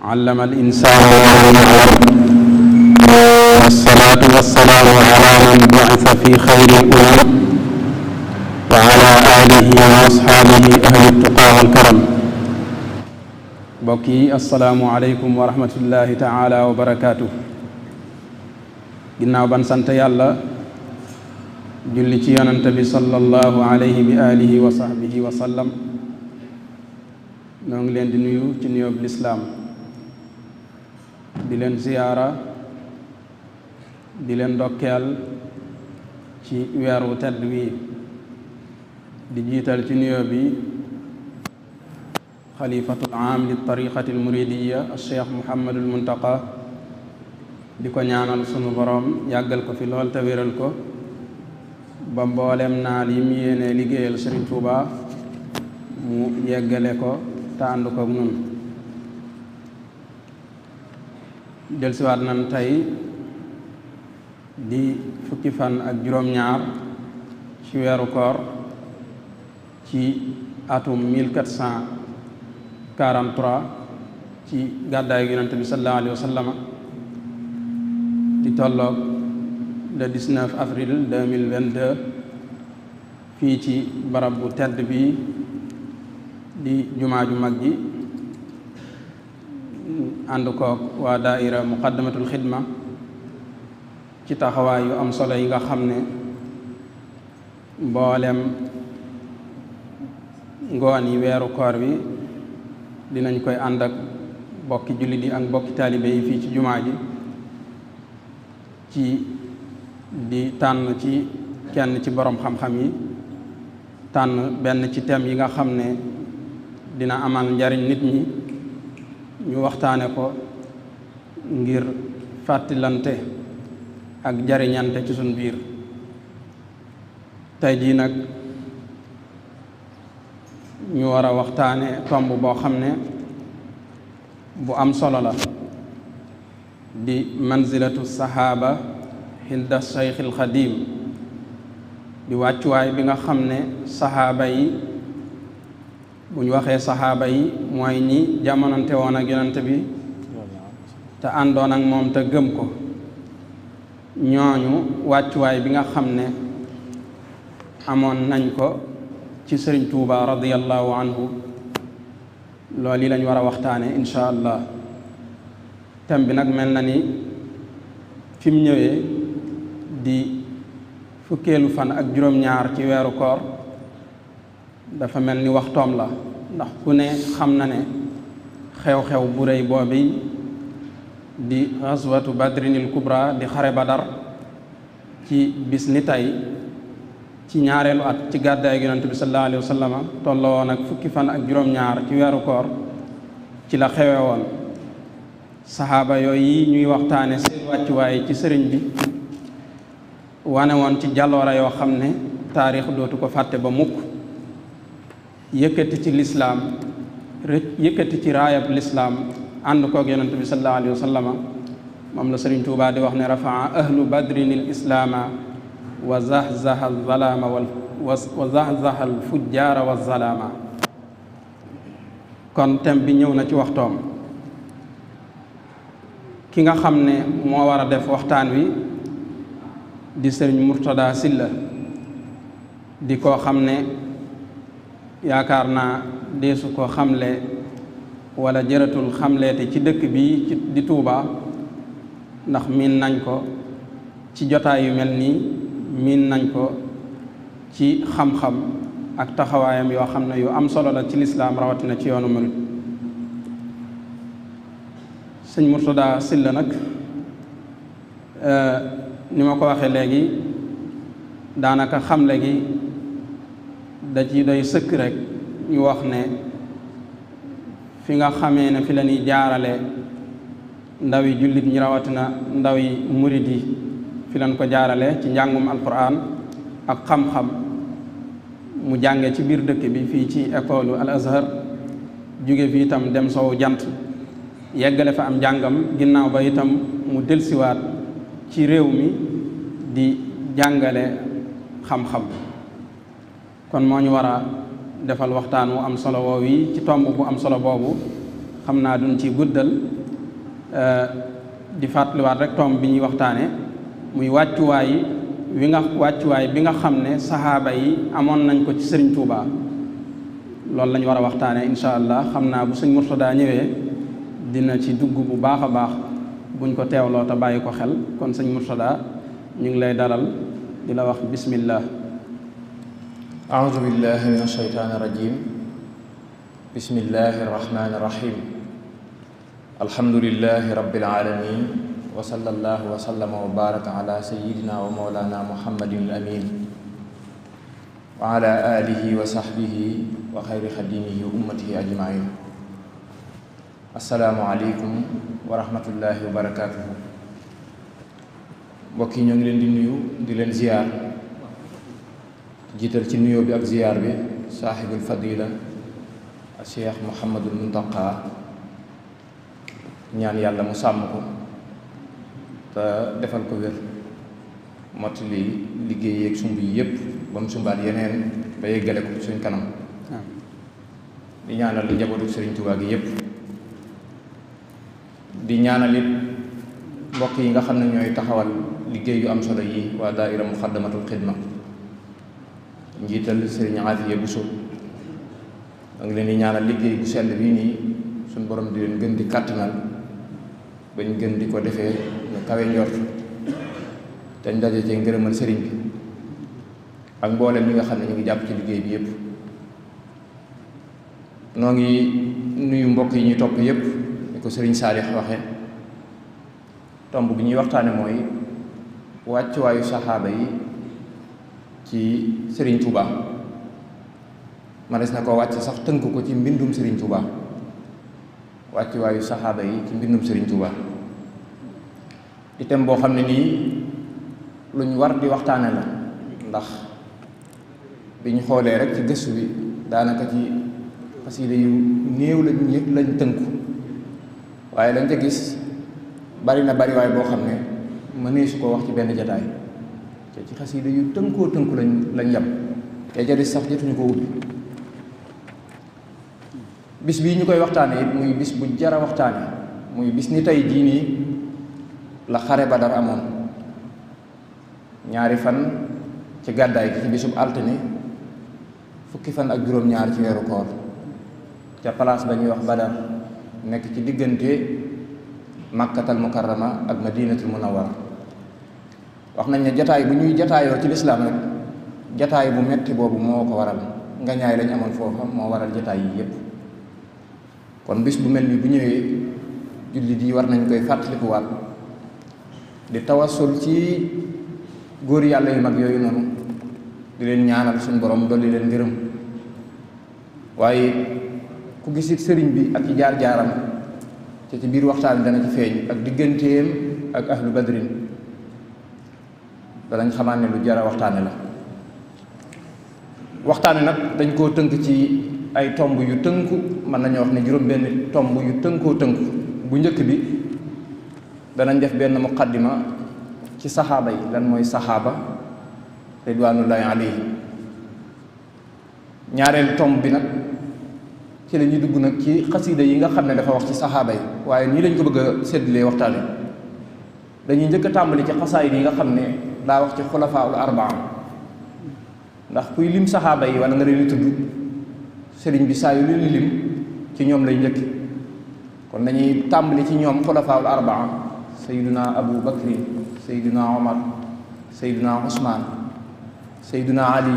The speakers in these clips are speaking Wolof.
allama al-insaana maa lam ya'lam wassalaatu wassalaamu alaa man bu'itha fi xayri al-umam wa alaa aalihi wa ashaabihi ahli tuqaa wal karam. mbokk yi, assalaamu aleykum wa rahmatullahi taala wa barakaatu. ginnaaw ban sant yàlla julli ci yonante bi sallallahu alayhi bi alihi wa sahbihi wa sallam, noo ngi leen di nuyu ci nuyoob lislaam, di leen ziyaara, di leen ndokkeel ci weeru tedd wi, di jiital ci nuyoo bi xalifatul aam li tariqati al muridiya al cheikh Muhammadul Muntaqa, di ko ñaanal sunu boroom yàggal ko fi lool te wéral ko ba mboolem naal yi mu yéene liggéeyal Sëriñ Tuuba mu yeggale ko te ànd ko ak nun. delsiwaat nan tey di fukki fan ak juróom-ñaar ci weeru koor ci atum 1443 ci gàddaayu Yonent bi sallallahu alayhi wa sallam, di tolloog le 19 avril 2022 fii ci barab bu tedd bi di jumaa ju mag ji, ànd koog waa daaira muqaddamatul xidma ci taxawaay yu am solo yi nga xam ne mboolem ngoon yi weeru koor bi dinañ koy ànd ak bokki jullit yi ak bokki taalibe yi fii ci jumaa ji, ci di tànn ci kenn ci borom xam-xam yi, tànn benn ci thème yi nga xam ne dina amal njariñ nit ñi, ñu waxtaane ko ngir fàttalante ak jariñante ci suñ biir. tey jii nag ñu war a waxtaane tomb boo xam ne bu am solo la, di manzilatu saxaaba hinda Cheikh al Xadim, di wàccuwaay bi nga xam ne saxaaba yi, bu ñu waxee saxaaba yi mooy ñi jamonante woon ak yonent bi te àndoon ak moom te gëm ko, ñooñu wàccuwaay bi nga xam ne amoon nañ ko ci Sëriñ Tuuba radiyallahu anhu, loolu yi lañ war a waxtaane insha allah. thème bi nag mel na ni fi mu ñëwee di fukkeelu fan ak juróom-ñaar ci weeru koor dafa mel ni waxtoom la, ndax ku ne xam na ne xew-xew bu rëy boobi di xaswatu badrinil kubra di xare badar ci bis ni tey ci ñaareelu at ci gàddaay Yonent bi sallallahu alayhi wa sallam tolloo woon ak fukki fan ak juróom-ñaar ci weeru koor ci la xewe woon. saxaaba yooyu ñuy waxtaane seen wàccuwaay ci sëriñ bi wane woon ci jaloora yoo xam ne taarix dootu ko fàtte ba mukk, yëkkati ci lislaam, yëkkati ci raayab lislaam ànd koog Yonent bi sallallahu alayhi wa sallam. moom la Sëriñ Tuubaa di wax ne rafaa ahlu badrinil islaama wa zahzaha zalaama wa zahzaha al fujjaara wa zalaama. kon thème bi ñëw na ci waxtoom. ki nga xam ne moo war a def waxtaan wi di Sëriñ Murtada Sylla, di koo xam ne yaakaar naa deesu ko xamle wala jëratul xamleete ci dëkk bi di Tuuba, ndax miin nañ ko ci jotaay yu mel nii, miin nañ ko ci xam-xam ak taxawaayam yoo xam ne yu am solo la ci lislaam, rawatina ci yoonu murid. Sëñ Murtada Sylla nag ni ma ko waxee léegi, daanaka xamle gi da ci doy sëkk rek ñu wax ne fi nga xamee ne fi la ñuy jaarale ndawi jullit ñi, rawatina ndawi murid yi, fi lañ ko jaarale ci njàngum alquran ak xam-xam. mu jànge ci biir dëkk bi fii ci école al azhar, jóge fi itam dem sowu jant, yeggale fa am njàngam, ginnaaw ba itam mu delsiwaat ci réew mi di jàngale xam-xam. kon moo ñu war a defal waxtaan wu am solo woowu yi ci tomb bu am solo boobu. xam naa duñ ci guddal, di fàttaliwaat rek tomb bi ñuy waxtaane muy wàccuwaay bi nga xam ne saxaaba yi amoon nañ ko ci sëriñ Touba loolu lañ war a waxtaane insha allah xam naa bu sëñ Murtada ñëwee dina ci dugg bu baax a baax buñ ko teewloo te bàyyi ko xel kon sëñ Murtada ñu ngi lay dalal di la wax bismillah. a'uuzu billahi min ashaytaani rajim. bismillahi rahmaani rahim. alhamdulillahi rabbil alamin wa sallallahu wa sallama wa baraka ala sayyidina wa mawlana muhammadin al amin wa ala alihi wa sahbihi wa xayri xadimihi wa ummatihi ajmain. assalaamu aleykum wa rahmatullahi wa barakatuhu. mbokk yi ñoo ngi leen di nuyu di leen ziyaar, jiital ci nuyoo bi ak ziyaar bi saaxibul fadila a cheikh Muhammadul Muntaqa, ñaan yàlla mu sàmm ko te defal ko wér mottali liggéey yeeg sumb yi yépp ba mu sumbaat yeneen ba yeggale ko suñ kanam. di ñaanal li njabootu Sëriñ Tuubaa gi yépp, di ñaanal it mbokk yi nga xam ne ñooy taxawal liggéey yu am solo yi waa daaira Muxaddamatul Xidma, njiital Sëriñ Afiya Buso. da nga leen di ñaanal liggéey bu sell bii nii suñ borom di leen gën di kàttanal bañ gën di ko defee ñu kawe njort dañ daje ci ngërëmal sëriñ bi ak mboolem ñi nga xam ne ñu ngi jàpp ci liggéey bi yépp. noo ngi nuyu mbokk yi ñuy topp yépp ni ko sëriñ Saalix waxe tomb bi ñuy waxtaane mooy wàccuwaayu saxaaba yi ci sëriñ Touba. ma des na ko wàcc sax tënk ko ci mbindum sëriñ Touba, wàccuwaayu saxaaba yi ci mbindum sëriñ Touba. itam boo xam ne nii luñ war di waxtaane la, ndax biñ xoolee rek ci gëstu bi daanaka ci xasida yu néew lañ tënku, waaye lañ ca gis bari na bari waay boo xam ne mënee su ko wax ci benn jataay te ci xasida yu tënkoo tënku lañ yem te ja des sax jotuñu ko ubbi. bis bii ñu koy waxtaane it muy bis bu jara waxtaane, muy bis ni tey jii nii la xare Badar amoon, ñaari fan ci gàddaay gi ci bisub altine fukki fan ak juróom-ñaar ci weeru koor ca place ba ñuy wax Badar nekk ci diggante Makkatal Mukarrama ak Madinatul Munawwara. wax nañ ne jataay bu ñuy jataayoo ci lislaam rek jataay bu metti boobu moo ko waral, nga ñaay lañ amoon foofa moo waral jataay yi yépp. kon bis bu mel ni bu ñëwee jullit yi war nañ koy fàttalikuwaat di tawassul ci góor yàlla yu mag yooyu noonu, di leen ñaanal suñu borom dolli leen ngërëm. waaye ku gisit sëriñ bi ak ci jaar-jaaram te ci biir waxtaan dana ci feeñ ak digganteem ak ahlu badrin, danañ xamaan ne lu jara waxtaane la. waxtaane nag dañ koo tënk ci ay tomb yu tënku, mën nañoo wax ne juróom-benn tomb yu tënkoo tënku. bu njëkk bi danañ def benn muqaddima ci saxaaba yi, lan mooy saxaaba ridwanullahi alayhi. ñaareelu tomb bi nag ci la ñuy dugg nag ci xasida yi nga xam ne dafa wax ci saxaaba yi, waaye nii lañ ko bëgg a séddalee waxtaane. dañuy njëkk a tàmbali ci xasaayid yi nga xam ne daa wax ci xulafaa'ul arbaa, ndax kuy lim saxaaba yi wala nga leen di tudd sëriñ bi saa yu leen lim ci ñoom lay njëkk. kon dañuy tàmbali ci ñoom xulafaa'ul arbaa: sayyiduna Abu Bakrin, sayyiduna Omar, sayyiduna Usmaan, sayyiduna Ali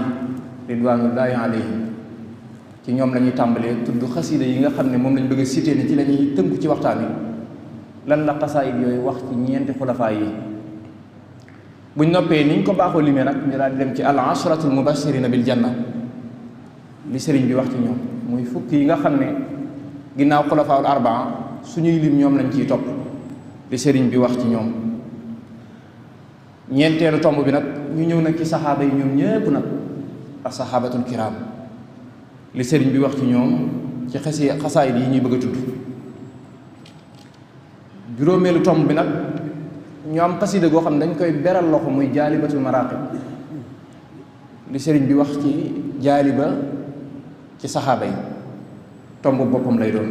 ridwanullahi alayhim. ci ñoom la ñuy tàmbalee tudd xasida yi nga xam ne moom lañ bëgg a cité ni ci la ñuy tënku ci waxtaan wi. lan la xasaayid yooyu wax ci ñeenti xulafaa yi. buñ noppee niñ ko baaxoo limee nag ñu daal di dem ci al ashratul mubashirina bil janna, li sëriñ bi wax ci ñoom muy fukk yi nga xam ne ginnaaw xulafaa'ul arbaa suñuy lim ñoom lañ ciy topp, li sëriñ bi wax ci ñoom. ñeenteelu tomb bi nag ñu ñëw nag ci saxaaba yi ñoom ñépp nag ak saxaabatul kiram, li sëriñ bi wax ci ñoom ci xasaayid yi ñuy bëgg a tudd. juróomeelu tomb bi nag ñu am xasida goo xam ne dañ koy beral loxo muy jaalibatul maraqib, li sëriñ bi wax ci jaaliba ci saxaaba yi, tomb boppam lay doon.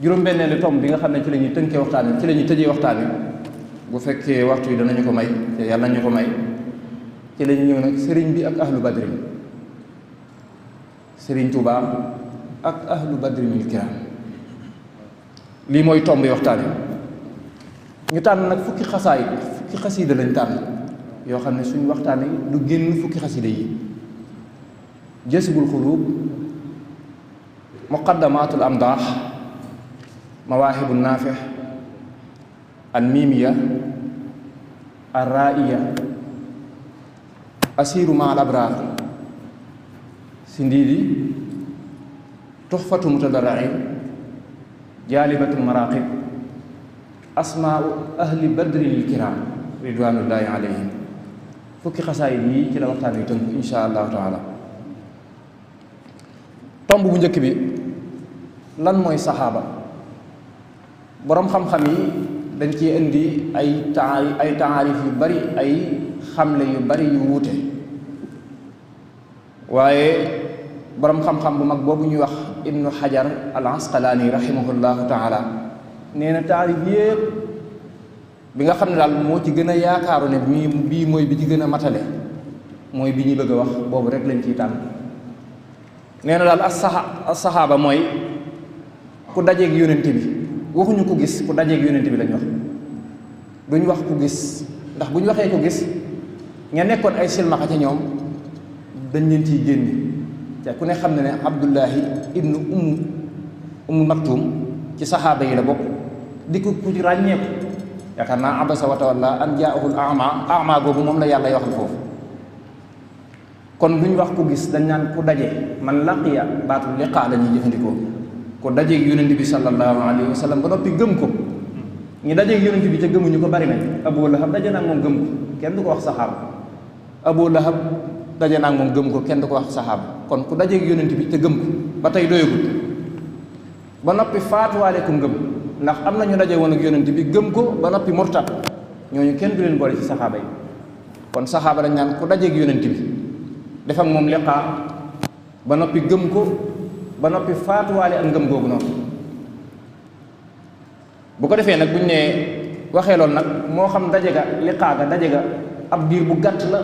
juróom-benneelu tomb bi nga xam ne ci la ñuy tënkee waxtaan wi ci la ñuy tëjee waxtaan wi bu fekkee waxtu yi danañu ko may te yàlla nañu ko may ci la ñu ñëw nag sëriñ bi ak ahlu badrin sëriñ Tuubaa ak ahlu badrinil kiram lii mooy tomb yi waxtaan wi ñu tànn nag fukki xasiida lañ tànn yoo xam ne suñu waxtaan yi du génn fukki xasiida yi jasbul xuluub muqaddamatul amdaax mawaahibu naafix al miimiya al raaiya asiiru ma al abraar sindiidi tuxfatu mutadarriin jaalibatul maraaqib asmaau ahli badrinil kiram ridwanullahi alayhim fukki xasaayid yi ci la waxtaan wi tënk insha allahu taala tomb bu njëkk bi lan mooy saxaaba boroom xam-xam yi dañ ci indi ay taarif yu bari ay xamle yu bari yu wuute waaye boroom xam-xam bu mag boobu ñuy wax ibnu xajar al asqalaani rahimahullahu taala nee na taarif yépp bi nga xam ne daal moo ci gën a yaakaaru ne bii mooy bi ci gën a matale mooy bi ñuy bëgg a wax boobu rek lañ ciy tànn nee na daal as saxaaba mooy ku dajeeg yónent bi waxuñu ko gis ku dajeeg yónent bi lañ wax duñ wax ku gis ndax bu ñu waxee ko gis ña nekkoon ay silmaxa ca ñoom dañ leen ciy génne te ku ne xam ne ne abdullahi ibnu ummu maktum ci saxaaba yi la bokk di ko ku ci ràññeeku yaakaar naa abasa wa tawalla an jaahul ama boobu moom la yàlla waxal foofu kon duñ wax ku gis dañ naan ku daje man laqiya baatu liqaa la ñuy jëfandikoo ku dajeeg yonent bi sallallahu alayhi wa sallam ba noppi gëm ko ñi dajeeg yonent bi ca gëmuñu ko bari nañ Abu Lahab daje naa moom gëm ko kenn du ko wax saxaaba Abu Lahab daje naa moom gëm ko kenn du ko wax saxaaba kon ku dajeeg yonent bi te gëm ko ba tey doyagul ba noppi faatuwaale ko ngëm ndax am na ñu daje woon ak yonent bi gëm ko ba noppi murtad ñooñu kenn du leen boole ci saxaaba yi kon saxaaba lañ naan ku dajeeg yonent bi def ak moom liqaa ba noppi gëm ko ba noppi faatuwaale ak ngëm googu noonu bu ko defee nag buñ ne waxee loolu nag moo xam daje ga liqaa ga daje ga ab diir bu gàtt la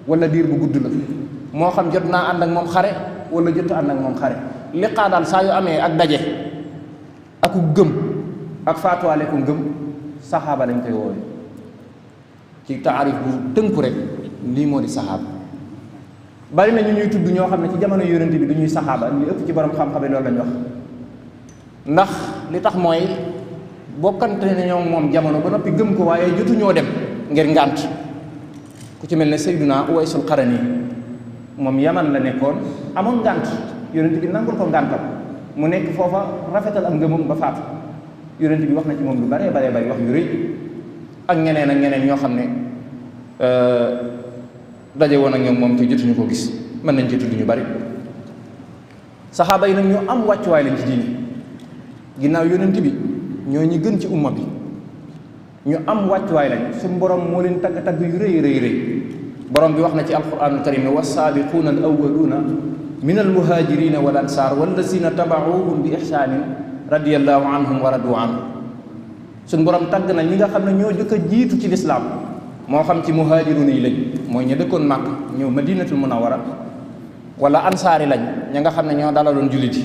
wala diir bu gudd la moo xam jot naa ànd ak moom xare wala jot ànd ak moom xare liqaa daal saa yu amee ak daje aku gëm ak faatuwaale ku ngëm saxaaba lañ koy woowe ci taarif bu tënku rek lii moo di saxaaba bari na ñu ñuy tudd ñoo xam ne ci jamono yonent bi du ñuy saxaaba li ëpp ci borom xam-xam yi loolu lañ wax ndax li tax mooy bokkante ne ñoom moom jamono ba noppi gëm ko waaye jotuñoo dem ngir ngànt ku ci mel ne Sayyiduna Uwaysul Qarani moom Yaman la nekkoon amoon ngànt yonent bi nangul ko ngàntam mu nekk foofa rafetal am ngëmam ba faatu yonent bi wax na ci moom lu baree baree bari wax yu rëy ak ñeneen ak ñeneen ñoo xam ne daje woon ak ñoom moom te jotuñu ko gis mën nañ ci tudd ñu bari saxaaba yi nag ñu am wàccuwaay lañ ci diine ginnaaw yonent bi ñoo ñi gën ci umma bi ñu am wàccuwaay lañ suñu borom moo leen tagg yu rëy rëy rëy borom bi wax na ci alquranul karim ne wassaabiquuna al awwaluuna min al muhaajirina wal ansaar wallazina tabacuuhum bi ixsaanin radiyallahu anhum wa radu anhu suñu borom tagg na ñi nga xam ne ñoo jëkk a jiitu ci lislaam moo xam ci muhaajiruuna yi lañ mooy ña dëkkoon màkk ñëw madinatul munawwara wala ansaari lañ ña nga xam ne ñoo dalaloon jullit yi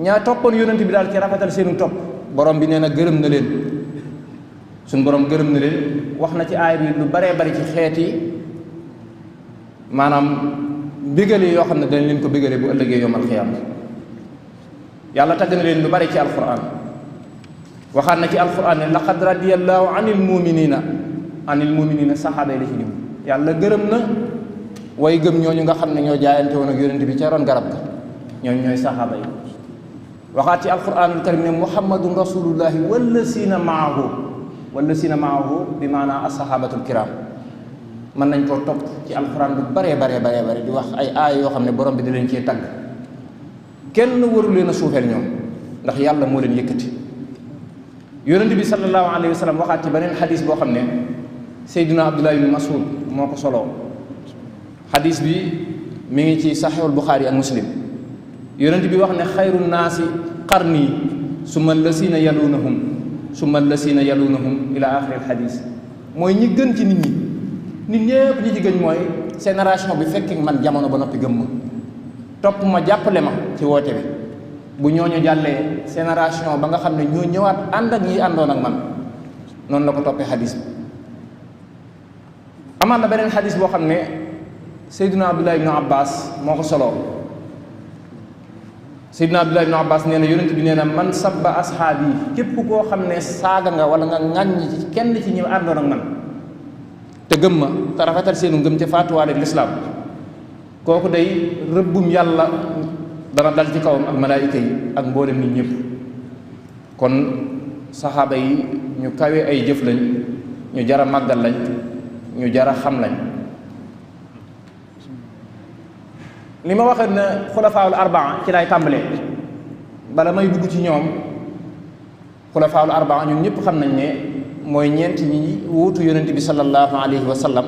ñaa toppoon yonent bi daal ci rafetal seenu topp borom bi nee na gërëm na leen suñ borom gërëm na leen wax na ci aay bi lu baree bari ci xeet yi maanaam bégale yoo xam ne dañ leen ko bégale bu ëllëgee yawmal xiyaama yàlla tagg na leen lu bari ci alquran waxaat na ci alquran ne laqad radiyallahu anil muminina saxaaba yi la ci lim yàlla gërëm na way gëm ñooñu nga xam ne ñoo jaayante woon ak yonent bi ca ron garab ga ñooñu ñooy saxaaba yi waxaat ci alquranul karim ne muhammadun rasulullahi wallazina maahu bi maanaa assahabatul kiram mën nañ koo topp ci alquran lu baree bare di wax ay aaya yoo xam ne borom bi di leen cee tagg kenn waru leen a suufeel ñoom ndax yàlla moo leen yëkkati yonent bi sallallahu alayhi wa sallam waxaat ci beneen xadis boo xam ne Seydina Abdullah ibn Mas'ud moo ko soloo xadis bi mi ngi ci saxiixul Buxaari ak Muslim yonent bi wax ne xayru naasi qarni summa allasina yalunahum summa allasina yalunahum ila axiri alxadis mooy ñi gën ci nit ñi nit ñëpp ñi ci gën mooy génération bi fekk man jamono ba noppi gëm ma topp ma jàppale ma ci woote bi bu ñooñu jàllee génération ba nga xam ne ñoo ñëwaat ànd ak ñi àndoon ak man noonu la ko toppee xadis bi amaat na beneen xadis boo xam ne Seydina Abdullah ibnu Abbas moo ko soloo Seydina Abdullah ibnu Abbas nee na yonent bi nee na man sabba asxaab yi képp koo xam ne saaga nga wala nga ŋàññ ci kenn ci ñi àndoon ak man te gëm ma te rafetal seenu ngëm ca faatuwaale lislaam kooku day rëbbum yàlla dana dal ci kawam ak malaayika yi ak mboolem nit ñëpp kon saxaaba yi ñu kawe ay jëf lañ ñu jara màggal lañ ñu jara xam lañ li ma waxee ne xulafaawul arbaa ci lay tàmbalee bala may dugg ci ñoom xulafaawul arbaa ñun ñëpp xam nañ ne mooy ñeent ñi wuutu yonent bi sallallahu alayhi wa sallam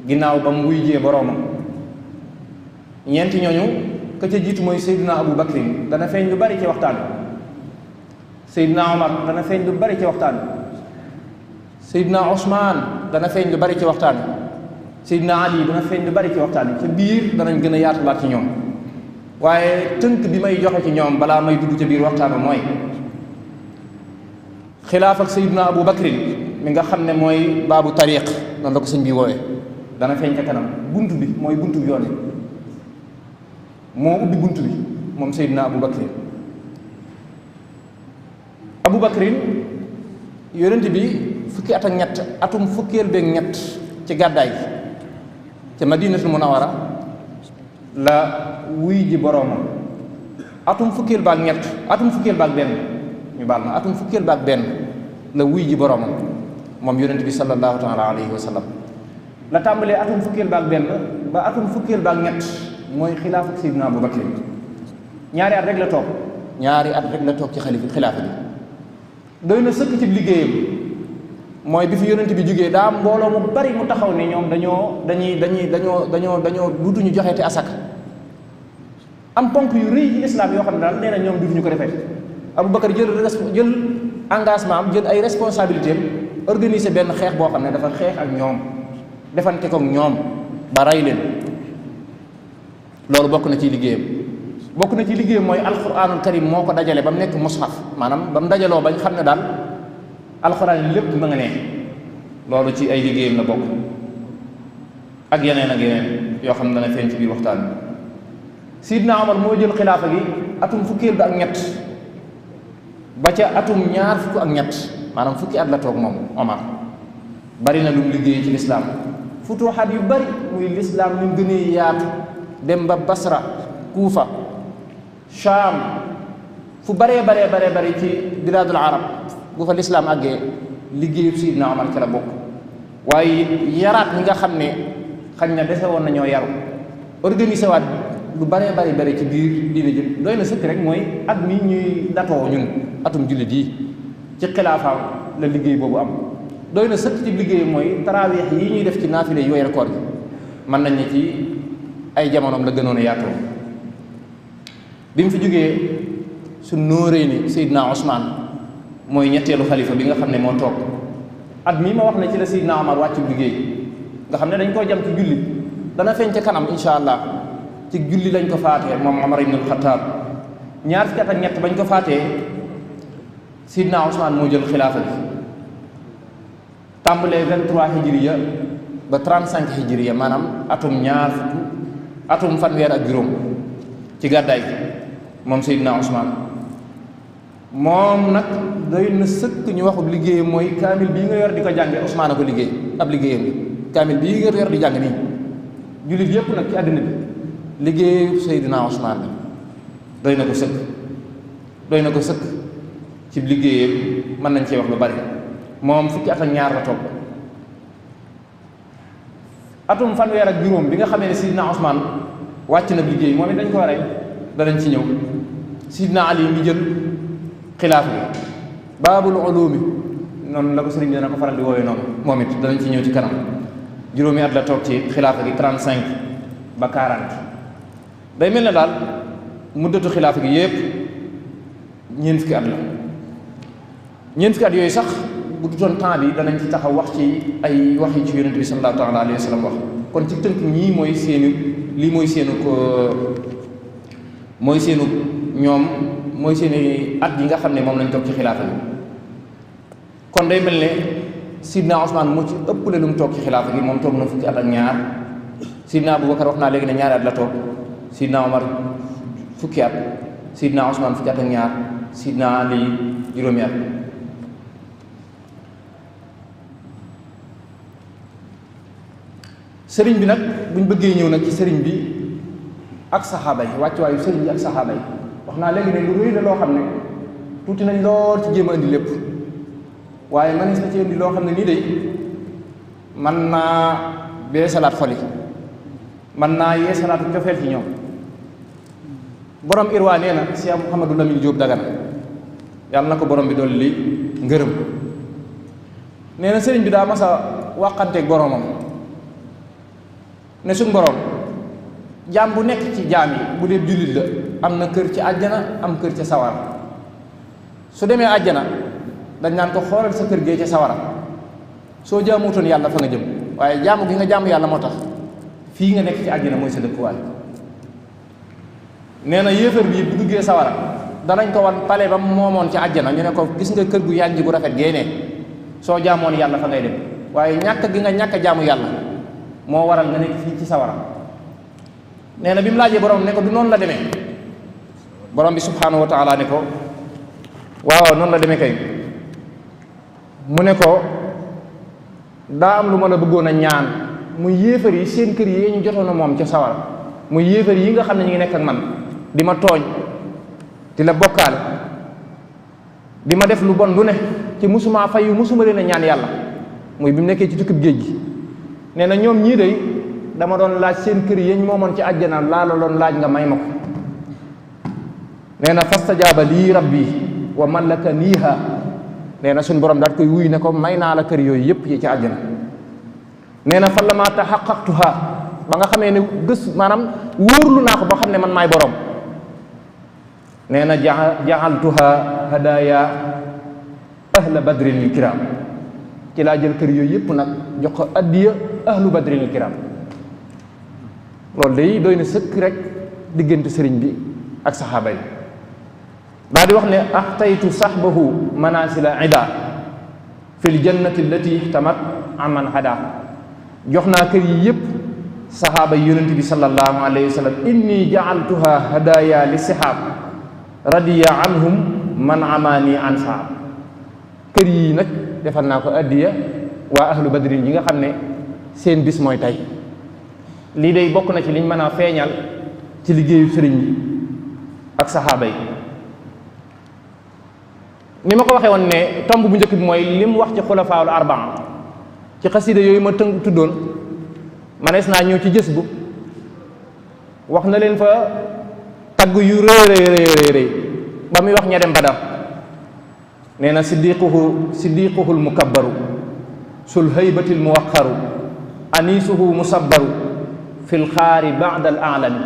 ginnaaw ba mu wuy jee boroomam ñeenti ñooñu ka ca jiitu mooy Seydina Abu Bakrin dana feeñ lu bari ci waxtaan Seydina Omar dana feeñ lu bari ci waxtaan Seydina Ousmane dana feeñ lu bari ci waxtaan Seydina Ali dana feeñ lu bari ci waxtaan ca biir danañ gën a yaatulaat ci ñoom waaye tënk bi may joxe ci ñoom balaa may dugg ca biir waxtaan mooy xilaaf ak Seydina Abu Bakrin mi nga xam ne mooy baabu tariq noonu la ko sëñ bi woowee dana feeñ ca kanam bunt bi mooy buntu bi yoon moo ubbi bunt bi moom Seydina Abu Bakrin Abu Bakrin yonent bi fukki at ak ñett atum fukkeel beeg ñett ci gàddaay gi ca Madinatul Munawara la wuy ji boroomam atum fukkeel baag ñett atum fukkeel baag benn ñu baal ma atum fukkeel baag benn la wuy ji boroomam moom yonent bi sallallahu taala alayhi wa sallam la tàmbalee atum fukkeel baag benn ba atum fukkeel baag ñett mooy xilaaf ak Seydina Abu Bakr ñaari at rek la toog ci xilaafa bi doy na sëkk ci liggéeyam mooy bi fi yonent bi jógee daa mbooloo mu bari mu taxaw ne ñoom dañoo duutuñu joxeeti asaka am ponk yu rëy ci lislaam yoo xam ne daal nee na ñoom duutuñu ko defee Abu Bakr jël engagement am jël ay responsabilité am organiser benn xeex boo xam ne dafa xeex ak ñoom defante ko ak ñoom ba rey leen loolu bokk na ci liggéeyam mooy alquranul karim moo ko dajale ba mu nekk mushaf maanaam ba mu dajaloo bañ xam ne daal alquran lépp ma nga ne loolu ci ay liggéeyam la bokk ak yeneen yoo xam ne dana feeñ ci biir waxtaan bi Sidna Omar moo jël xilaafa gi atum fukkeel bi ak ñett ba ca atum ñaar fukk ak ñett maanaam fukki at la toog moom Omar bari na lu mu liggéey ci lislaam futuxaat yu bari muy lislaam ni mu gënee yaatu dem ba Basra Kuufa Shaam fu baree bari ci bilaadul arab bu fa lislaam àggee liggéeyu Sidna Omar ca la bokk waaye yaraat ñi nga xam ne xañ na dese woon nañoo yaru organisé waat lu baree bari ci biir diine jëm doy na sëkk rek mooy at mi ñuy datoo ñun atum jullit yi ci xilaafaam la liggéey boobu am doy na sëkk ci liggéey mooy taraawiix yi ñuy def ci naafile yi weeru koor gi mën nañ ne ci ay jamonoom la gënoon a yaatoo bi mu fi jógee su nóoree ni Seydina Ousmane mooy ñetteelu xalifa bi nga xam ne moo toog at mii ma wax ne ci la Seydina Omar wàcc liggéey nga xam ne dañ koo jam ci julli dana feeñ ca kanam insha allah ci julli lañ ko faatee moom Omar ibn al-Khattab ñaar fukki at ak ñett bañ ko faatee Seydina Ousmane moo jël xilaafa bi tàmbalee 23 hijriya ba 35 hijriya maanaam atum fanweer ak juróom ci gàddaay gi moom Seydina Ousmane moom nag doy na sëkk ñu waxub liggéeyam mooy kaamil bii nga yor di ko jànge Ousmane a ko liggéey ab liggéeyam bi kaamil bii nga yor di jàng nii jullit yépp nag ci àddina bi liggéeyu Seydina Ousmane bi doy na ko sëkk ci liggéeyam mën nañ cee wax lu bari moom fukki at ak ñaar la toog atum fanweer ak juróom bi nga xamee ne Seydina Ousmane wàcc na liggéey moom it dañ ko waree danañ ci ñëw Seydina Ali mi jël xilaaf bi baabul ulumi noonu la ko sëriñ bi dana ko faral di woowee noonu moom it danañ ci ñëw ci kanam juróomi at la toog ci xilaafa gi 35 ba 40 day mel ne daal muddatu xilaafa gi yépp ñeent fukki at la. ñeent fukki at yooyu sax bu dutoon temps bi danañ ci taxaw wax ci ay wax yi ci yonent bi sallallahu taala alayhi wa sallam wax. kon ci tënk ñii mooy seeni lii mooy seenu ñoom mooy seeni at yi nga xam ne moom lañ toog ci xilaafa bi. kon day mel ne Sidna Ousmane moo ci ëppale lu mu toog ci xilaafa gi, moom toog na fukki at ak ñaar. Sidna Aboubacar wax naa léegi ne ñaari at la toog. Sidna Omar fukki at. Sidna Ousmane fukki at ak ñaar. Sidna Ali juróomi at. sëriñ bi nag buñ bëggee ñëw nag ci sëriñ bi ak saxaaba yi, wàccuwaayu sëriñ bi ak saxaaba yi, wax naa léegi ne lu rëy la loo xam ne tuuti nañ lool ci jéem a indi lépp, waaye mënees na ci indi loo xam ne nii day man naa bee salaat xoli, man naa yee salaatu cofeel ci ñoom. borom irwaa nee na Cheikh Mouhamadou Lamine Diop Dagana yàlla na ko borom bi dolli ngërëm, nee na sëriñ bi daa mas a wàqanteeg boromam ne suñ borom jaam bu nekk ci jaam yi bu dee jullit la am na kër ci àjjana am kër ca sawara. su demee àjjana dañ naan ko xoolal sa kër gee ca sawara, soo jaamutoon yàlla fa nga jëm, waaye jaamu gi nga jaamu yàlla moo tax fii nga nekk ci àjjana mooy sa dëkkuwaay. nee na yéefar bi bu duggee sawara danañ ko wan pale ba moomoon ci àjjana, ñu ne ko gis nga kër gu yànji bu rafet génnee soo jaamoon yàlla fa ngay dem, waaye ñàkk gi nga ñàkk jaamu yàlla moo waral nga nekk fii ci sawara. nee na bi mu laajee borom ne ko du noonu la demee, borom bi subhanahu wa taala ne ko waaw noonu la demee kay. mu ne ko daa am lu ma la bëggoon a ñaan, muy yéefar yi seen kër yi ñu jotoon a moom ca sawara, muy yéefar yi nga xam ne ñu ngi nekk ak man di ma tooñ di la bokkaale di ma def lu bon lu ne ci musuma fayu musuma leen a ñaan yàlla, muy bi mu nekkee ci tukkib géej gi. nee na ñoom ñii day dama doon laaj seen kër yi ñu moomoon ci àjjana laa la doon laaj nga may ma ko. nee na fastajaaba lii rabbi wa mallaka niiha, nee na suñ borom daat koy wuy ne ko may naa la kër yooyu yëpp yi ci àjjana. nee na fa lama taxaqaqtuha, ba nga xamee ne maanaam wóorlu naa ko ba xam ne man maay borom. nee na ja'altuha hadaya ahla badrin kiram, ci laa jël kër yooyu yëpp nag jox ko addiya ahlu badrin kiram. loolu day doy na sëkk rek diggante sëriñ bi ak saxaaba yi. daa di wax ne axtaytu saxbahu manasila ida fil jannati allati ihtamat aman hada, jox naa kër yi yëpp saxaaba yi yonent bi sallallahu alayhi wa sallam. inni jaaltuha hadaya li sihab radiya anhum man amani an saab, kër yi nag defal naa ko addiya waa ahlu badrin yi nga xam ne seen bis mooy tey. lii day bokk na ci liñ mën a feeñal ci liggéeyu sëriñ bi ak saxaaba yi. ni ma ko waxee woon ne tomb bu njëkk bi mooy lim wax ci xulafaawul arbaa ci xasida yooyu ma tënk tuddoon, manees naa ñëw ci jës bu wax na leen fa tagg yu rëy ba muy wax ña dem Badar. nee na siddiquhul mukabbaru sul haybatil muwaqaru anisuhu musabbaru fil xaari ba'da al a'lami.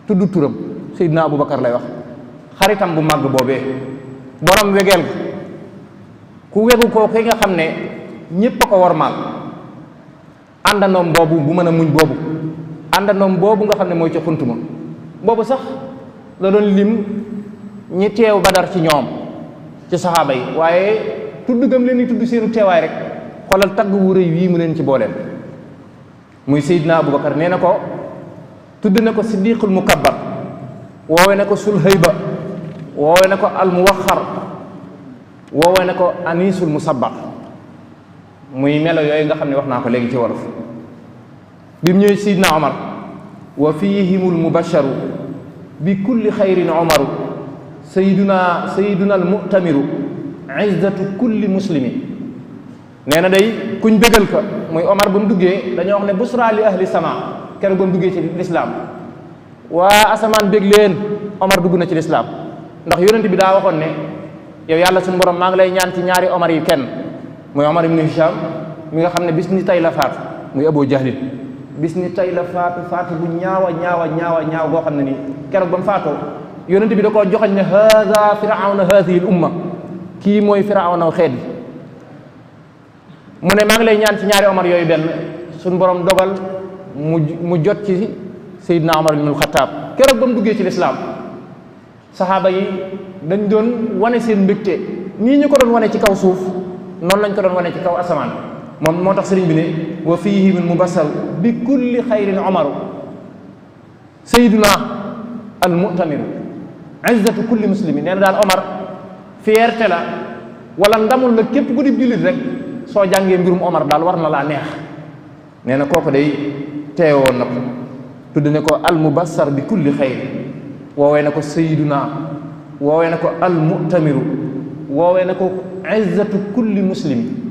tudd turam Seydina Aboubacar lay wax, xaritam bu màgg boobee, borom wegeel ga, ku wegu koo ki nga xam ne ñépp a ko wormaal, àndandoom boobu bu mën a muñ boobu, àndandoom boobu nga xam ne mooy ca xuntuma boobu sax la doon lim ñi teew Badar ci ñoom ci saxaaba yi, waaye tudd gam leen di tudd seenu teewaay rek xoolal tagg wu rëy wii mu leen ci booleel. muy Seydina Aboubacar nee na ko tudd na ko siddiqul mukabbar, woowe na ko sul hayba, woowe na ko al muwaxar, woowe na ko anisul musabbar, muy melo yooyu nga xam ne wax naa ko léegi ci wolof. bi mu ñëwee Seydina Omar wa fihimul mubasharu bi kulli xayrin omaru sayduna al mu'tamiru izzatu kulli muslimin. nee na day kuñ bégal ka muy Omar ba mu duggee dañoo wax ne busra li ahli sama, keroog ba mu duggee ci lislaam waa asamaan bég leen Omar dugg na ci lislaam. ndax yonent bi daa waxoon ne yow yàlla suñu borom maa ngi lay ñaan ci ñaari Omar yi kenn, muy Omar ibn Hisham mi nga xam ne bis ni tay la faatu, muy Abu Jahlin bis ni tay la faatu bu ñaawa ñaaw boo xam ne nii keroog ba mu faatoo yonent bi da koo joxañ ne haada firawna haadihi l umma, kii mooy firawna xeet bi. mu ne maa ngi lay ñaan ci ñaari Omar yooyu benn, suñ borom dogal mu jot ci Seydina Omar ibnul Xattaab. keroog ba mu duggee ci lislaam saxaaba yi dañ doon wane seen mbégte nii ñu ko doon wane ci kaw suuf, noonu lañ ko doon wane ci kaw asamaan. moom moo tax sëriñ bi ne wa fiihi min mubassar bi kulli xayrin Omaru Seydina al mu'tamiru izzatu kulli muslimin. nee na daal Omar fierté la wala ndamul la képp ku di jullit rek, soo jàngee mbirum Omar daal war na laa neex. nee na kooku day teewoon na ko, tudd ne ko al mubassar bi kulli xayr, woowee na ko Seydina, woowee na ko al mu'tamiru, woowee na ko izzatu kulli muslim.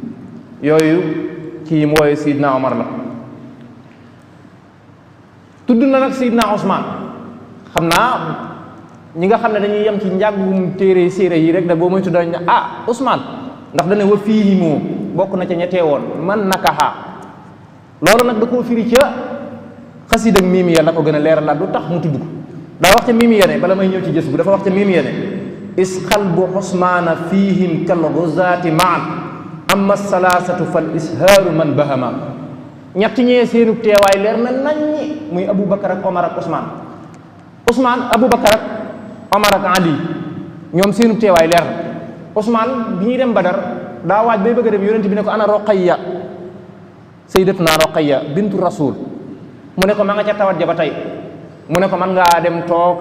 yooyu kii mu woowee Seydina Omar la. tudd na nag Seydina Ousmane. xam naa ñi nga xam ne dañuy yem ci njàngum téere séeré yi rek da boo muy tuddañ ne Ousmane ndax dane wa fiihi moo bokk na ca ña teewoon man nakaha. loolu nag da koo firi ca xasida ak Mimiya la ko gën a leeral la du tax mu tudd ko. daa wax ca Mimiya ne bala may ñëw ci jës bu dafa wax ca Mimiya ne is qalbu Ousmana fiihim kal guzaati maan amma salaasatu fal ishaaru man bahama. ñett ñee seenu teewaay leer na naññi, muy Aboubacar ak Omar ak Ousmane Aboubacar ak Omar ak Ali ñoom seenu teewaay leer na. Ousmane bi ñuy dem Badar daa waaj bay bëgg a dem, yonent bi ne ko ana Roqayya, sayyidatuna Roqayya bintu Rasul. mu ne ko ma nga ca tawat ja ba tey. mu ne ko man ngaa dem toog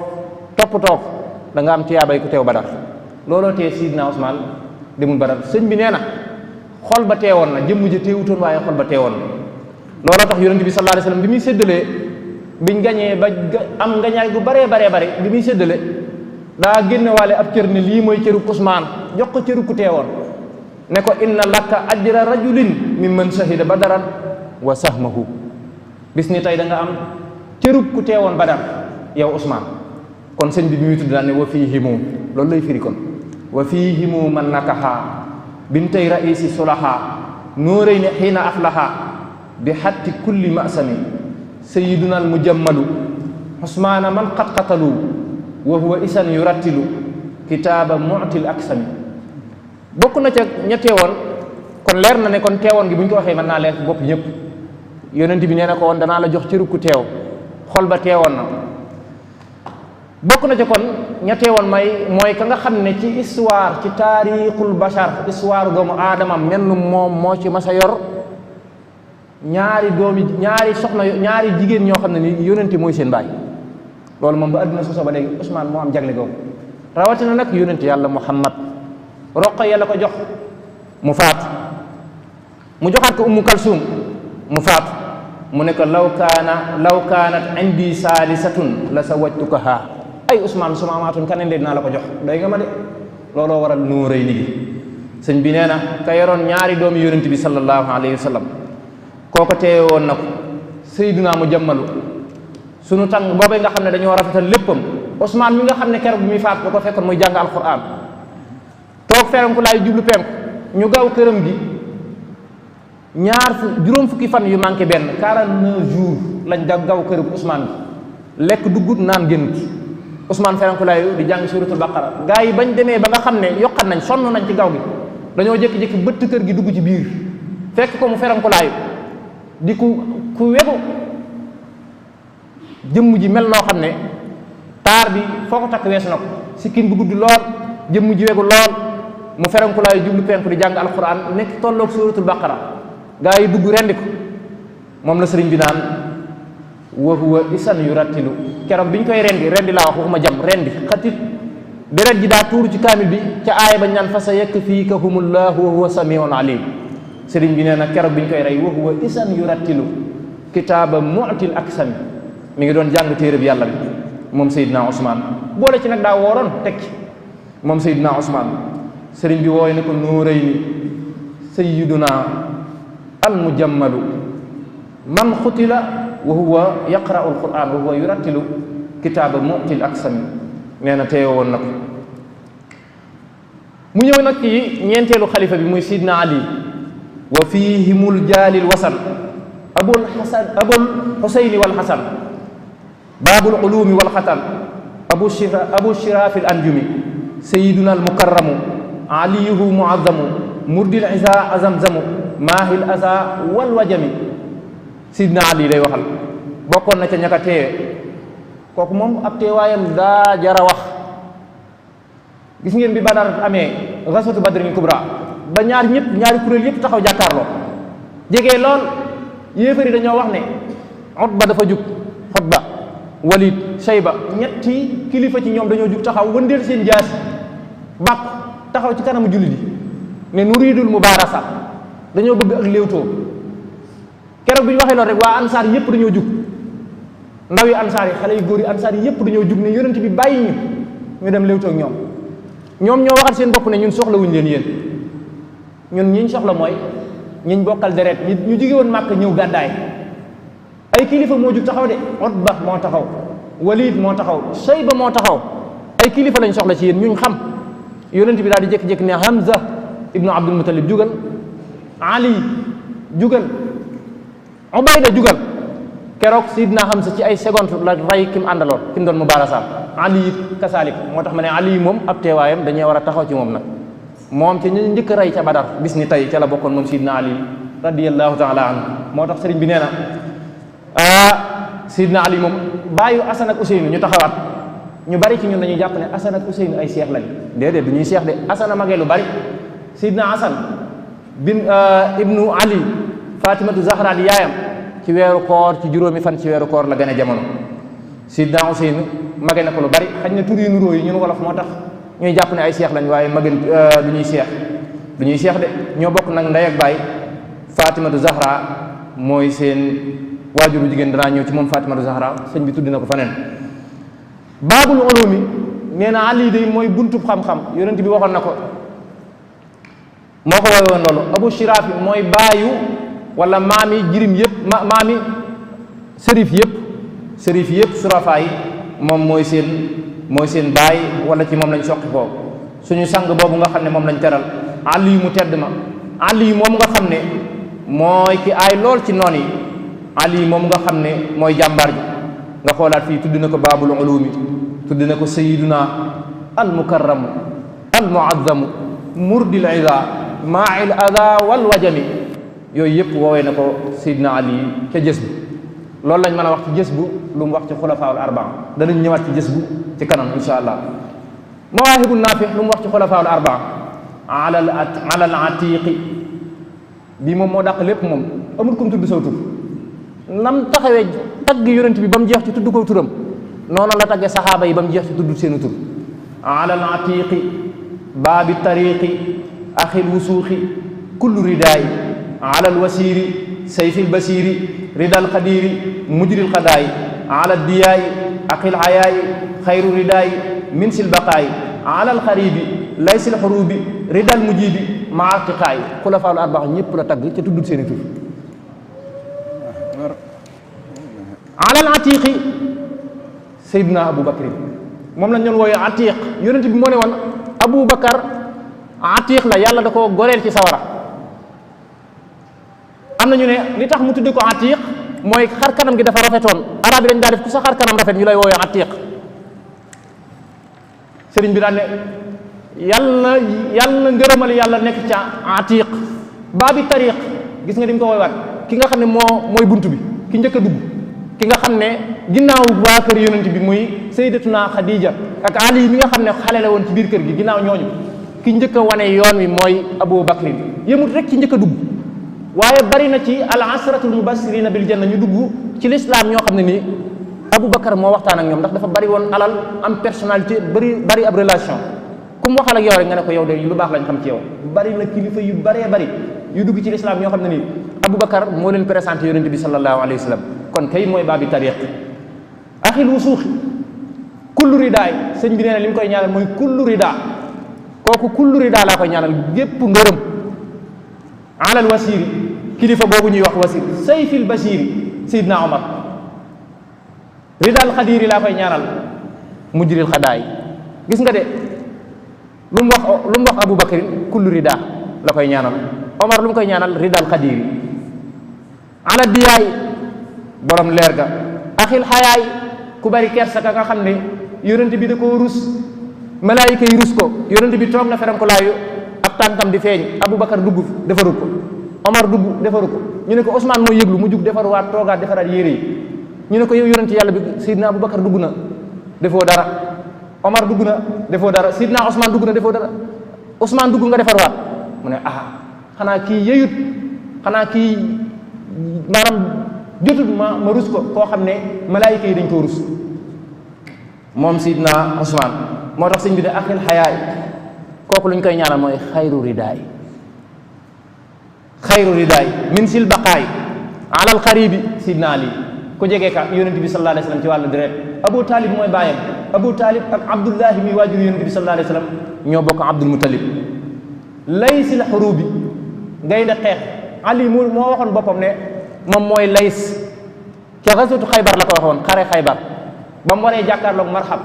da nga am tiyaabay ku teew Badar. looloo tee Sidna Ousmane demul Badar. sëñ bi nee na xol ba teewoon na, jëmm ja teewutoon waaye xol ba teewoon na. looloo tax yonent bi sallallahu alayhi wasallam bi muy séddalee biñ gañee ba am ngañaay gu baree bi muy séddale daa génne waale ab cër ne lii mooy cërub Ousmane, jox ko cërub ku teewoon ne ko inna laka ajra rajulin mimman shahida badaran wa sahmahu. bis ni tey da nga am cërub ku teewoon Badar yow Ousmane. kon sëñ bi muy tudd daan ne wa fiihimu, loolu lay firi kon wa fiihimu man nakaha bintay raisi sulaha nuurayni xiina aflaha bi xatti kulli masami sayiduna al mujammalu Ousmana man qad qatalu wa huwa isan yurattilu kitaaba mu'til aksami. bokk na ca ña teewoon, kon leer na ne kon teewoon gi bu ñu ko waxee mën naa leer ci bopp ñëpp. yonent bi nee na ko woon danaa la jox cëru ku teew, xol ba teewoon na. bokk na ca kon ña teewoon mooy ka nga xam ne ci histoire, ci taarixul bashar, histoire doomu aadama menn moom moo ci mas a yor ñaari jigéen ñoo xam ne ni yonent mooy seen baay. loolu moom ba àdduna soso ba léegi Ousmane moo am jagle googu. rawatina nag yonent yàlla Muhammad. Roqaya la ko jox mu faatu, mu joxaat ko Ummu Kalsum mu faatu, mu ne ko law kaanat indi saalisatun la sawajtukaha. ay Ousmane su ma amaatoon keneen de dinaa la ko jox, doy nga ma de. looloo waral nuuray ligi. sëñ bi nee na ka yoroon ñaari doomi yonent bi sallallahu alayhi wa sallam kooko teewe woon na ko Seydina mu jàmmalu sunu tàng boobee nga xam ne dañoo rafetal léppam. Ousmane mi nga xam ne keroog bi muy faatu da ko fekkoon muy jàng alquran, toog ferenku laay jublu penku, ñu gaaw këram gi juróom fukki fan yu manqué benn 49 jours lañ gaaw këram Ousmane bi lekk duggut naan génnut. Ousmane ferenku laay di jàng suratul baqara. gaa yi bañ demee ba nga xam ne yokkat nañ, sonn nañ ci gaaw gi, dañoo jékki-jékki bëtt kër gi dugg ci biir fekk ko mu ferenku laay di ku wegu, jëmm ji mel noo xam ne taar bi foo ko takk weesu na ko, sikkin bu gudd lool, jëmm ji wegu lool, mu ferenkulaayu jublu penku di jàng alquran nekk tolloog suratul baqara. gaa yi dugg rendi ko. moom la sëriñ bi naan wa huwa isan yurattilu. keroog bi ñu koy rendi laa wax waxuma jam, rendi xatit deret ji daa tuuru ci kaamil bi ca aaya bañ naan fa sa yakfikahumullahu wa huwa samiun alim. sëriñ bi nee na keroog bi ñu koy rey wa huwa isan yurattilu kitaaba mu'til aksami. mi ngi doon jàng téere bi yàlla bi moom Seydina Ousmane. boole ci nag daa wooroon tekki moom Seydina Ousmane. sëriñ bi wooy ne ko nuurayni sayyiduna al mujammalu man xutila wa huwa yaqra'u alquran wa huwa yurattilu kitaaba mu'til aksami. nee na teewe woon na ko. mu ñëw nag ci ñeenteelu xalifa bi muy Sidna Ali. wa fihimul jaalil wasan abul xusayni wal xasan baabul ulumi wal xatan abu shirafil anjumi sayiduna al mukarramu aliyuhu muazzamu murdil isa azamzamu maahil asa wal wajami sidna ali lay waxal bokkoon na ca ñaka teewe kooku moom ab teewaayam daa jara wax. gis ngeen bi Badar amee ghazwatu badrin kubra ba ñaari kuréel yëpp taxaw jàkkaarloo jege lool yéefari dañoo wax ne Utba dafa jug Utba Walid Shayba ñetti kilifa ci ñoom dañoo jug taxaw wëndeel seen jaasi bàkk taxaw ci kanamu jullit yi ne nuridul mubarasa dañoo bëgg ak léewtoo keroog bi ñu waxee loolu rek waa ansaar yëpp dañoo jug ndaw yi ansaar yi xale yu góor yi ansaar yi yëpp dañoo jug ne yonent bi bàyyi ñu dem léewtoo ak ñoom ñoo waxal seen bopp ne ñun soxlawuñ leen yéen ñun ñiñ soxla mooy ñiñ bokkal deret ñu jóge woon Màkka ñëw gàddaay ay kilifa moo jug taxaw de Utba moo taxaw Walid moo taxaw Shayba moo taxaw ay kilifa lañ soxla ci yéen ñuñ xam yonent bi daal di jékki-jékki ne Hamza ibnu Abdul Muttalib jugal Ali jugal Ubayda jugal keroog Sidna Hamza ci ay seconde la rey ki mu àndaloon ki mu doon mubaarasaam Ali it kasaalik moo tax ma ne Ali moom ab teewaayam dañuy war a taxaw ci moom nag moom ca ñu njëkk a rey ca Badar bis ni tey ca la bokkoon moom Sidna Ali radiyallahu taala anhu moo tax sëriñ bi nee na Sidna Ali moom bàyyu Asan ak Useynu ñu taxawaat ñu bari ci ñun dañuy jàpp ne Asan ak Useynu ay seex lañ déedéet du ñuy seex de Asan a magee lu bari Sidna Asan bin ibnu Ali Fatimatu Zahra di yaayam ci weeru koor ci juróomi fan ci weeru koor la gën a jamono Sidna Useynu mage na ko lu bari xañ na tur yu nuróo yi ñun wolof moo tax ñuy jàpp ne ay seex lañ waaye magen du ñuy seex de ñoo bokk nag ndey ak baay Fatimatu Zahra mooy seen waajuru jigéen danaa ñëw ci moom Fatimatu Zahra sëñ bi tuddi na ko faneen baabul ulumi nee na Ali day mooy buntub xam-xam yonent bi waxoon na ko moo ko woy woon loolu Abu Shirafi mooy baayu wala maami jirim yëpp maami sërif yëpp surafa yi moom mooy seen baay wala ci moom lañ soqi koo suñu sang boobu nga xam ne moom lañ teral Ali mu tedd ma Ali moom nga xam ne mooy ki aay lool ci noon yi Ali moom nga xam ne mooy jàmbaar ji nga xoolaat fii tudd na ko baabul ulumi tudd na ko sayiduna al mukarramu al muazzamu murdil iza maa'il ada wal wajami yooyu yëpp woowee na ko sayiduna Ali ca jës bu loolu lañ mën a wax ci jës bu lu mu wax ci xulafaawul arbaa danañ ñëwaat ci jës bu ci kanam insha allah mawaahibu naafi lu mu wax ci xulafaawul arbaa ala al atiqi bii moom moo dàq lépp moom amul kum tudd saw tur nam taxawee tagg yonent bi ba mu jeex ci tudd ko turam noonu la taggee saxaaba yi ba mu jeex ci tudd seenu tur ala al atiqi baabi tariqi axil wusuuxi kullu ridaay ala al wasiiri sayfil basiiri ridal xadiiri mujril xadaay ala diyaay axil xayaay xayru ridaay min sil baqaay ala al xaribi laysil xurubi ridal mujibi maa tiqaay xulafaa'ul arbaa ñëpp la tagg ca tudd seeni tur alal atiqi Seydina Abu Bakr moom lañ doon wooye atiq yonent bi moo ne woon Abu Bakar atiq la yàlla da ko goreel ci sawara am na ñu ne li tax mu tudde ko atiq mooy xar kanam gi dafa rafetoon arab yi dañ daa def ku sa xar kanam rafet ñu lay wooye atiq sëriñ bi daan ne yàlla ngërëmal yàlla nekk ca atiq baabi tariq gis nga di mu ko wooy waat ki nga xam ne mooy bunt bi ki njëkk a dugg ki nga xam ne ginnaaw waa kër yonent bi muy sayyidatuna Khadija ak Ali mi nga xam ne xale la woon ci biir kër gi ginnaaw ñooñu ki njëkk a wane yoon wi mooy Abu Bakrin yëmut rek ci njëkk a dugg waaye bari na ci al asratul mubassirina bil janna ñu dugg ci l'islam ñoo xam ne nii Abu Bakar moo waxtaan ak ñoom ndax dafa bari woon alal am personnalité bari ab relation ku mu waxal ak yow rek nga ne ko yow de lu baax lañ xam ci yow bari na kilifa yu baree bari yu dugg ci l'islam ñoo xam ne nii Aboubacar moo leen présenté yonente bi sallallahu alayhi wa sallam kon kay mooy baabi tariq axil wusuuxi kullu ridaay sëñ bi nee na li mu koy ñaanal mooy kullu rida kooku kullu rida laa koy ñaanal gépp ngërëm alal wasiri kilifa boobu ñuy wax wasir sayfil basiri sayidna omar ridal xadiri laa koy ñaanal mujril xadaay gis nga de lu mu wax Aboubacar kullu rida la koy ñaanal omar lu mu koy ñaanal ridal xadiri ala diyaay borom leer ga axil xayaay ku bari kersa ka nga xam ne yonent bi da koo rus malaayika yi rus ko yonent bi toog na ferankolaayu ab tànkam di feeñ Aboubacar dugg defaru ko Omar dugg defaru ko ñu ne ko Ousmane moo yëglu mu jug defaruwaat toogaat defaraat yére yi ñu ne ko yow yonent yàlla bi Seydina Aboubacar dugg na defoo dara Omar dugg na defoo dara Seydina Ousmane dugg na defoo dara Ousmane dugg nga defarwaat mu ne xanaa kii yeyut xanaa kii maanaam jotut ma rus ko koo xam ne malaayika yi dañ koo rus moom Seydina Ousmane moo tax sëñ bi ne axil xayaay kooku lu ñu koy ñaanal mooy xayru ridaay min sil baqaay alal xaribi Seydina Ali ku jege ka yonent bi sallallahu alayhi wa sallam ci wàllu deret Abu Talib mooy bàyyam Abu Talib ak Abdullahi mi waajur yonent bi sallallahu alayhi wa sallam ñoo bokk Abdul Muttalib laysil xurubi gaynde xeex Ali moo waxoon boppam ne moom mooy lays ca xasatu xaybar la ko waxoon xare xaybar ba mu waree jàkkaarloog marxab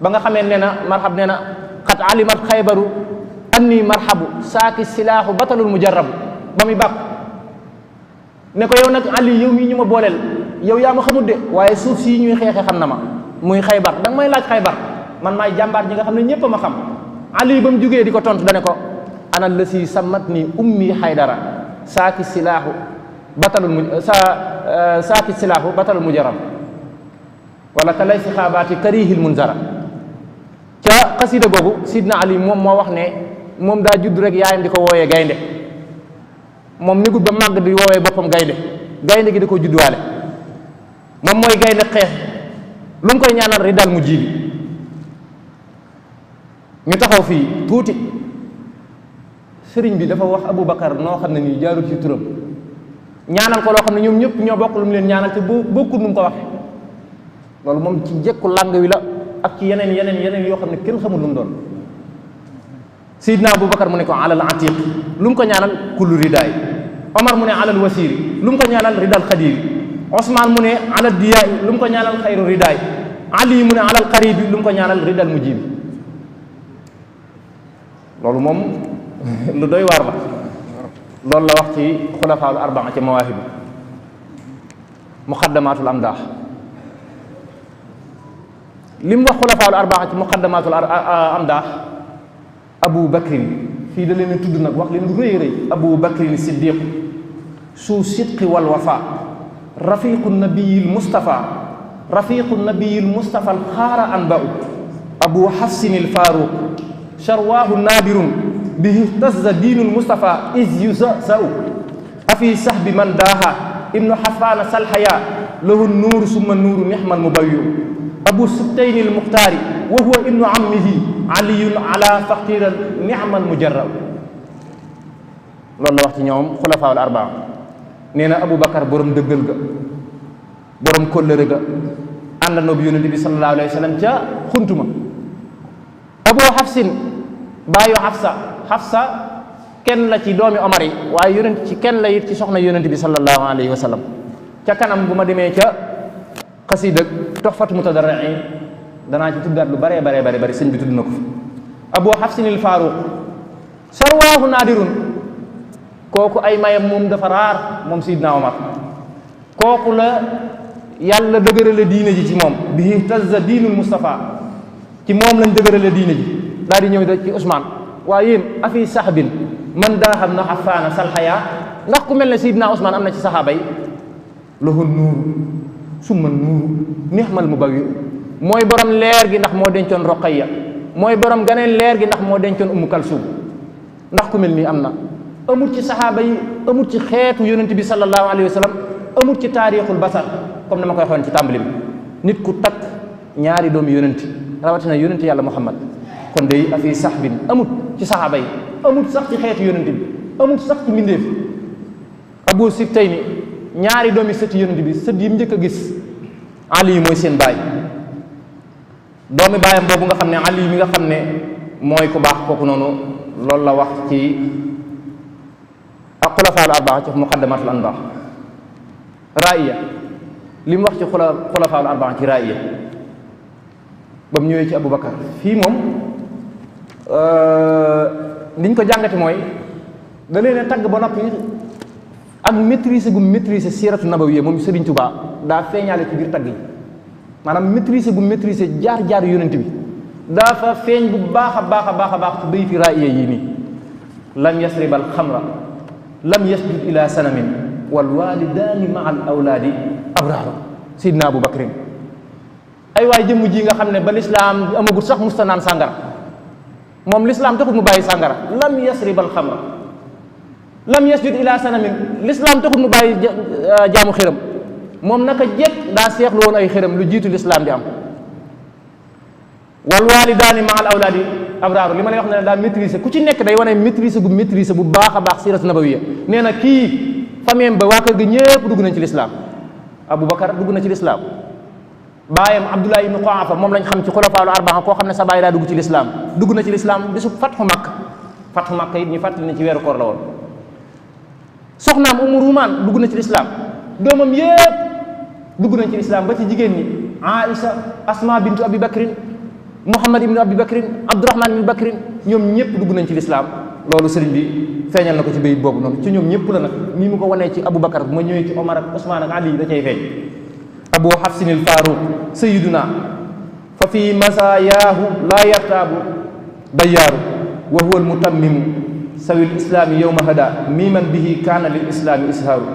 ba nga xamee nee na marxab nee na xat alimat xaybaru anni marxabu saaki silaahu batalul mujarrabu ba muy bàkk ne ko yow nag Ali yow mii ñu ma booleel yow yaa ma xamut de waaye suuf sii ñuy xeexee xam na ma muy xaybar da nga may laaj xaybar man maay jàmbaar ji nga xam ne ñépp a ma xam Ali ba mu jugee di ko tontu dane ko ana la si samat ni ummi xaydara saaki silaahu batalul mujarrab wala ka lay si xaabaati karihil munzara ca xasida boobu Sidna Ali moom moo wax ne moom daa judd rek yaayam di ko wooyee gaynde moom négut ba màgg di woowee boppam gaynde gi da ko judduwaale moom mooy gaynde xeex lu mu koy ñaanal ridal mu jiibi ñu taxaw fii tuuti sëriñ bi dafa wax Aboubacar noo xam ne nii jaarul ci turam ñaanal ko loo xam ne ñoom ñëpp ñoo bokk lu mu leen ñaanal te bokkul nu mu ko waxee loolu moom ci jekku làng wi la ak ci yeneen yoo xam ne kenn xamul lu mu doon Seydina Aboubacar mu ne ko alal atiq lu mu ko ñaanal kullu ridaay Omar mu ne alal wasiri lu mu ko ñaanal ridal xadiri Ousmane mu ne alal diyaay lu mu ko ñaanal xayru ridaay Ali mu ne alal xaribi lu mu ko ñaanal ridal mujibi loolu moom lu doy waar la loolu la wax ci xulafaul arbaa ci mawaahibu muqaddamatul amdaax li mu wax xulafaul arbaa ci muqaddamatul amdaax Abu Bakrin fii da leen a tudd nag wax leen lu rëy rëy Abu Bakrin siddiq su sidqi wal wafa rafiqu nabiyil mustafa alxaara an ba'u Abu Hafsin Faaruq sharwaahu naadirun bihi tazza diinul Mustafa is yusa'u afi sahbi man daaha ibnu xafaana salxaya lahu nuuru summa nuuru nixmal mubawiru abu subtayni almuxtaari wa huwa ibnu ammihi aliyun ala faqira nixmal mujarrab loolu la wax ci ñoom xulafaawul arbaa nee na Aboubacar borom dëggal ga borom kóllëre ga àndandoo bi yonente bi sallallahu alayhi wa sallam ca xuntuma Abu Hafsin baayu Xafsa kenn la ci doomi Omar yi waaye yonent ci kenn la it ci soxna yonent bi sallallahu alayhi wa sallam ca kanam bu ma demee ca xasida Tuhfatu Mutadarri'in danaa ci tuddaat lu bare sëñ bi tudd na ko fi Abu Hafsin il Faaruq sarwaahu naadirun kooku ay mayam moom dafa raar moom Sidna Omar kooku la yàlla dëgërale diine ji ci moom bihi tazza diinul Mustafa ci moom lañ dëgërale diine ji daal di ñëw ci Ousmane waaye yéen afi saxbin man daa xam na xafaana salxaya ndax ku mel ne Seydina Ousmane am na ci saxaaba yi lahu nuuru summa nuuru nixmal mubawiru mooy borom leer gi ndax moo dencoon Roqayya mooy borom ganeen leer gi ndax moo dencoon Ummu Kalsum ndax ku mel nii am na amut ci saxaaba yi amut ci xeetu yonent bi sallallahu alayhi wa sallam amut ci taarixul basar comme na ma koy waxoon ci tàmbali bi nit ku takk ñaari doomi yonent rawatina yonent yàlla Muhammad kon day afi saxbin amut ci saxaaba yi amut sax ci xeetu yonent bi amut sax ci mbindeef Abu Sibtayni ñaari doomi sëti yonent bi sët yi mu njëkk a gis Ali mooy seen baay doomi baayam boobu nga xam ne Ali mi nga xam ne mooy ku baax kooku noonu loolu la wax ci ak xulafaalu arbaa ci muqaddamatul anbaax raaya li mu wax ci xulafaalu arbaa ci raaya ba mu ñëwee ci Aboubacar fii moom liñ ko jàngati mooy da leen a tagg ba noppi ak maîtriser gu maîtriser siiratu nabawiyya moom Serigne Touba daa feeñaale ci biir tagg yi maanaam maîtriser bu maîtriser jaar-jaar yonent bi dafa feeñ bu baax a baax a baax a baax ci bayti raaya yi nii lam yasrib al xamra lam yasjud ila sanamin wal walidaani maa al awlaadi abraaru sidna Abu Bakrin ay waay jëmm ji nga xam ne ba lislaam amagut sax musta naan sàngara moom lislaam taxut mu bàyyi sàngara lam yasrib al xamra lam yasjud ila sanamin lislaam taxut mu bàyyi jaamu xiram moom naka jekk daa seexlu woon ay xiram lu jiitu lislaam di am wal walidaani maa al awlaadi abraaru li ma lay wax ne daa maîtriser ku ci nekk day wane maîtriser gu maîtriser bu baax a baax sirat nabawiya nee na kii famille ba waa kër ga ñépp dugg nañ ci lislaam Abu Bakar dugg na ci lislaam baayam Abdullah ibnu Quafa moom lañ xam ci xulafaalu arbaa koo xam ne sa baay daa dugg ci lislaam dugg na ci lislaam bisu fatxu Makka it ñu fàttali ne ci weeru koor la woon soxnaam Umu Rumaan dugg na ci lislaam doomam yépp dugg nañ ci lislaam ba ci jigéen ñi Aïcha Asma bintu Abi Bakrin Muhammad ibnu Abi Bakrin Abdurahman ibnu Bakrin ñoom ñëpp dugg nañ ci lislaam loolu sëriñ bi feeñal na ko ci bayit boobu noonu ci ñoom ñëpp la nag ni mu ko wanee ci Abu Bakar bu ma ñëwee ci Omar ak Ousmane ak Ali da cay feeñ Abu Hafsinil Faruq sayiduna fa fi masayaahu laa yartaabu dayyaaru wa huwa almutammimu sawi lislaami yowma hada miman bihi kaana lil islaami ishaaru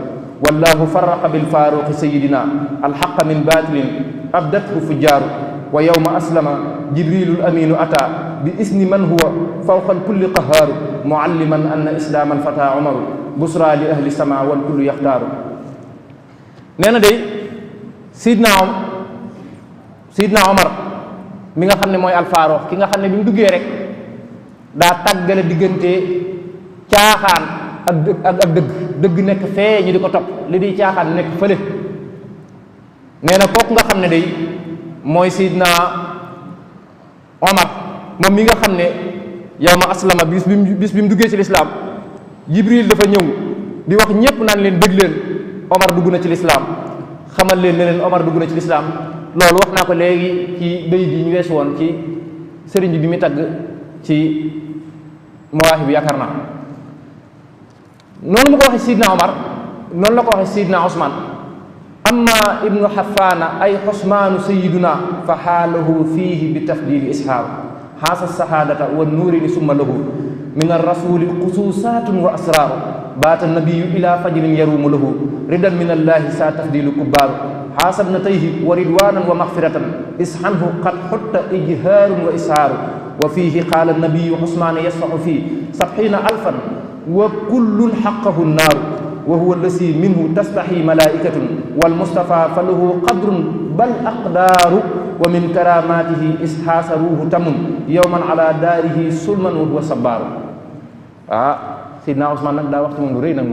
wallahu farraqa bil faruqi sayidina alxaqa min batilin abdathu fujjaaru wa yowma aslama jibrilul aminu ata bi isni man huwa fawqa kulli qahaaru mualliman anna islaam alfata umaru busra li ahli sama wal kullu yaxtaaru nee na day Sidna Omar mi nga xam ne mooy alfaarox ki nga xam ne bi mu duggee rek daa tàggale diggante caaxaan ak dëgg nekk fee ñu di ko topp li di caaxaan nekk fële nee na kooku nga xam ne day mooy Sidna Omar moom mi nga xam ne yawma aslama bis bi mu duggee ci lislaam Jibril dafa ñëw di wax ñépp naan leen bëgg leen Omar dugg na ci lislaam xamal leen ne leen Omar dugg na ci lislaam loolu wax naa ko léegi ci bayit yi ñu weesu woon ci sëriñ bi mu tagg ci Mawaahib bi yaakaar naa noonu mu ko waxee Sidna Omar noonu la ko waxee Sidna Ousmane amma ibnu Xafaana ay xosmaanu sayiduna fa xaalahu fiihi bi tafdili ishaaru xaasa sahaadata wa nuurini summa lahu min arrasuli xusuusaatun wa asraaru baata nabiyu ila fajrin yaruumu lahu ridan min allahi saa tafdilu kubbaaru xaasa bnatayhi wa ridwanan wa maxfiratan isxanhu qad xutta ijhaarun wa ishaaru wa fiihi qaala nabiyu Usmaana yasfaxu fii sabxiina alfan wa kullun xaqahu nnaaru wa huwa allasi minhu tastaxi malaikatun walmustafa fa lahu qadrun bal aqdaaru wa min karamatihi ishaasaruuhu tamun yowman ala daarihi sulman wa huwa sabbaaru Sidna Ousmane nag daa waxtu moom lu rëy nag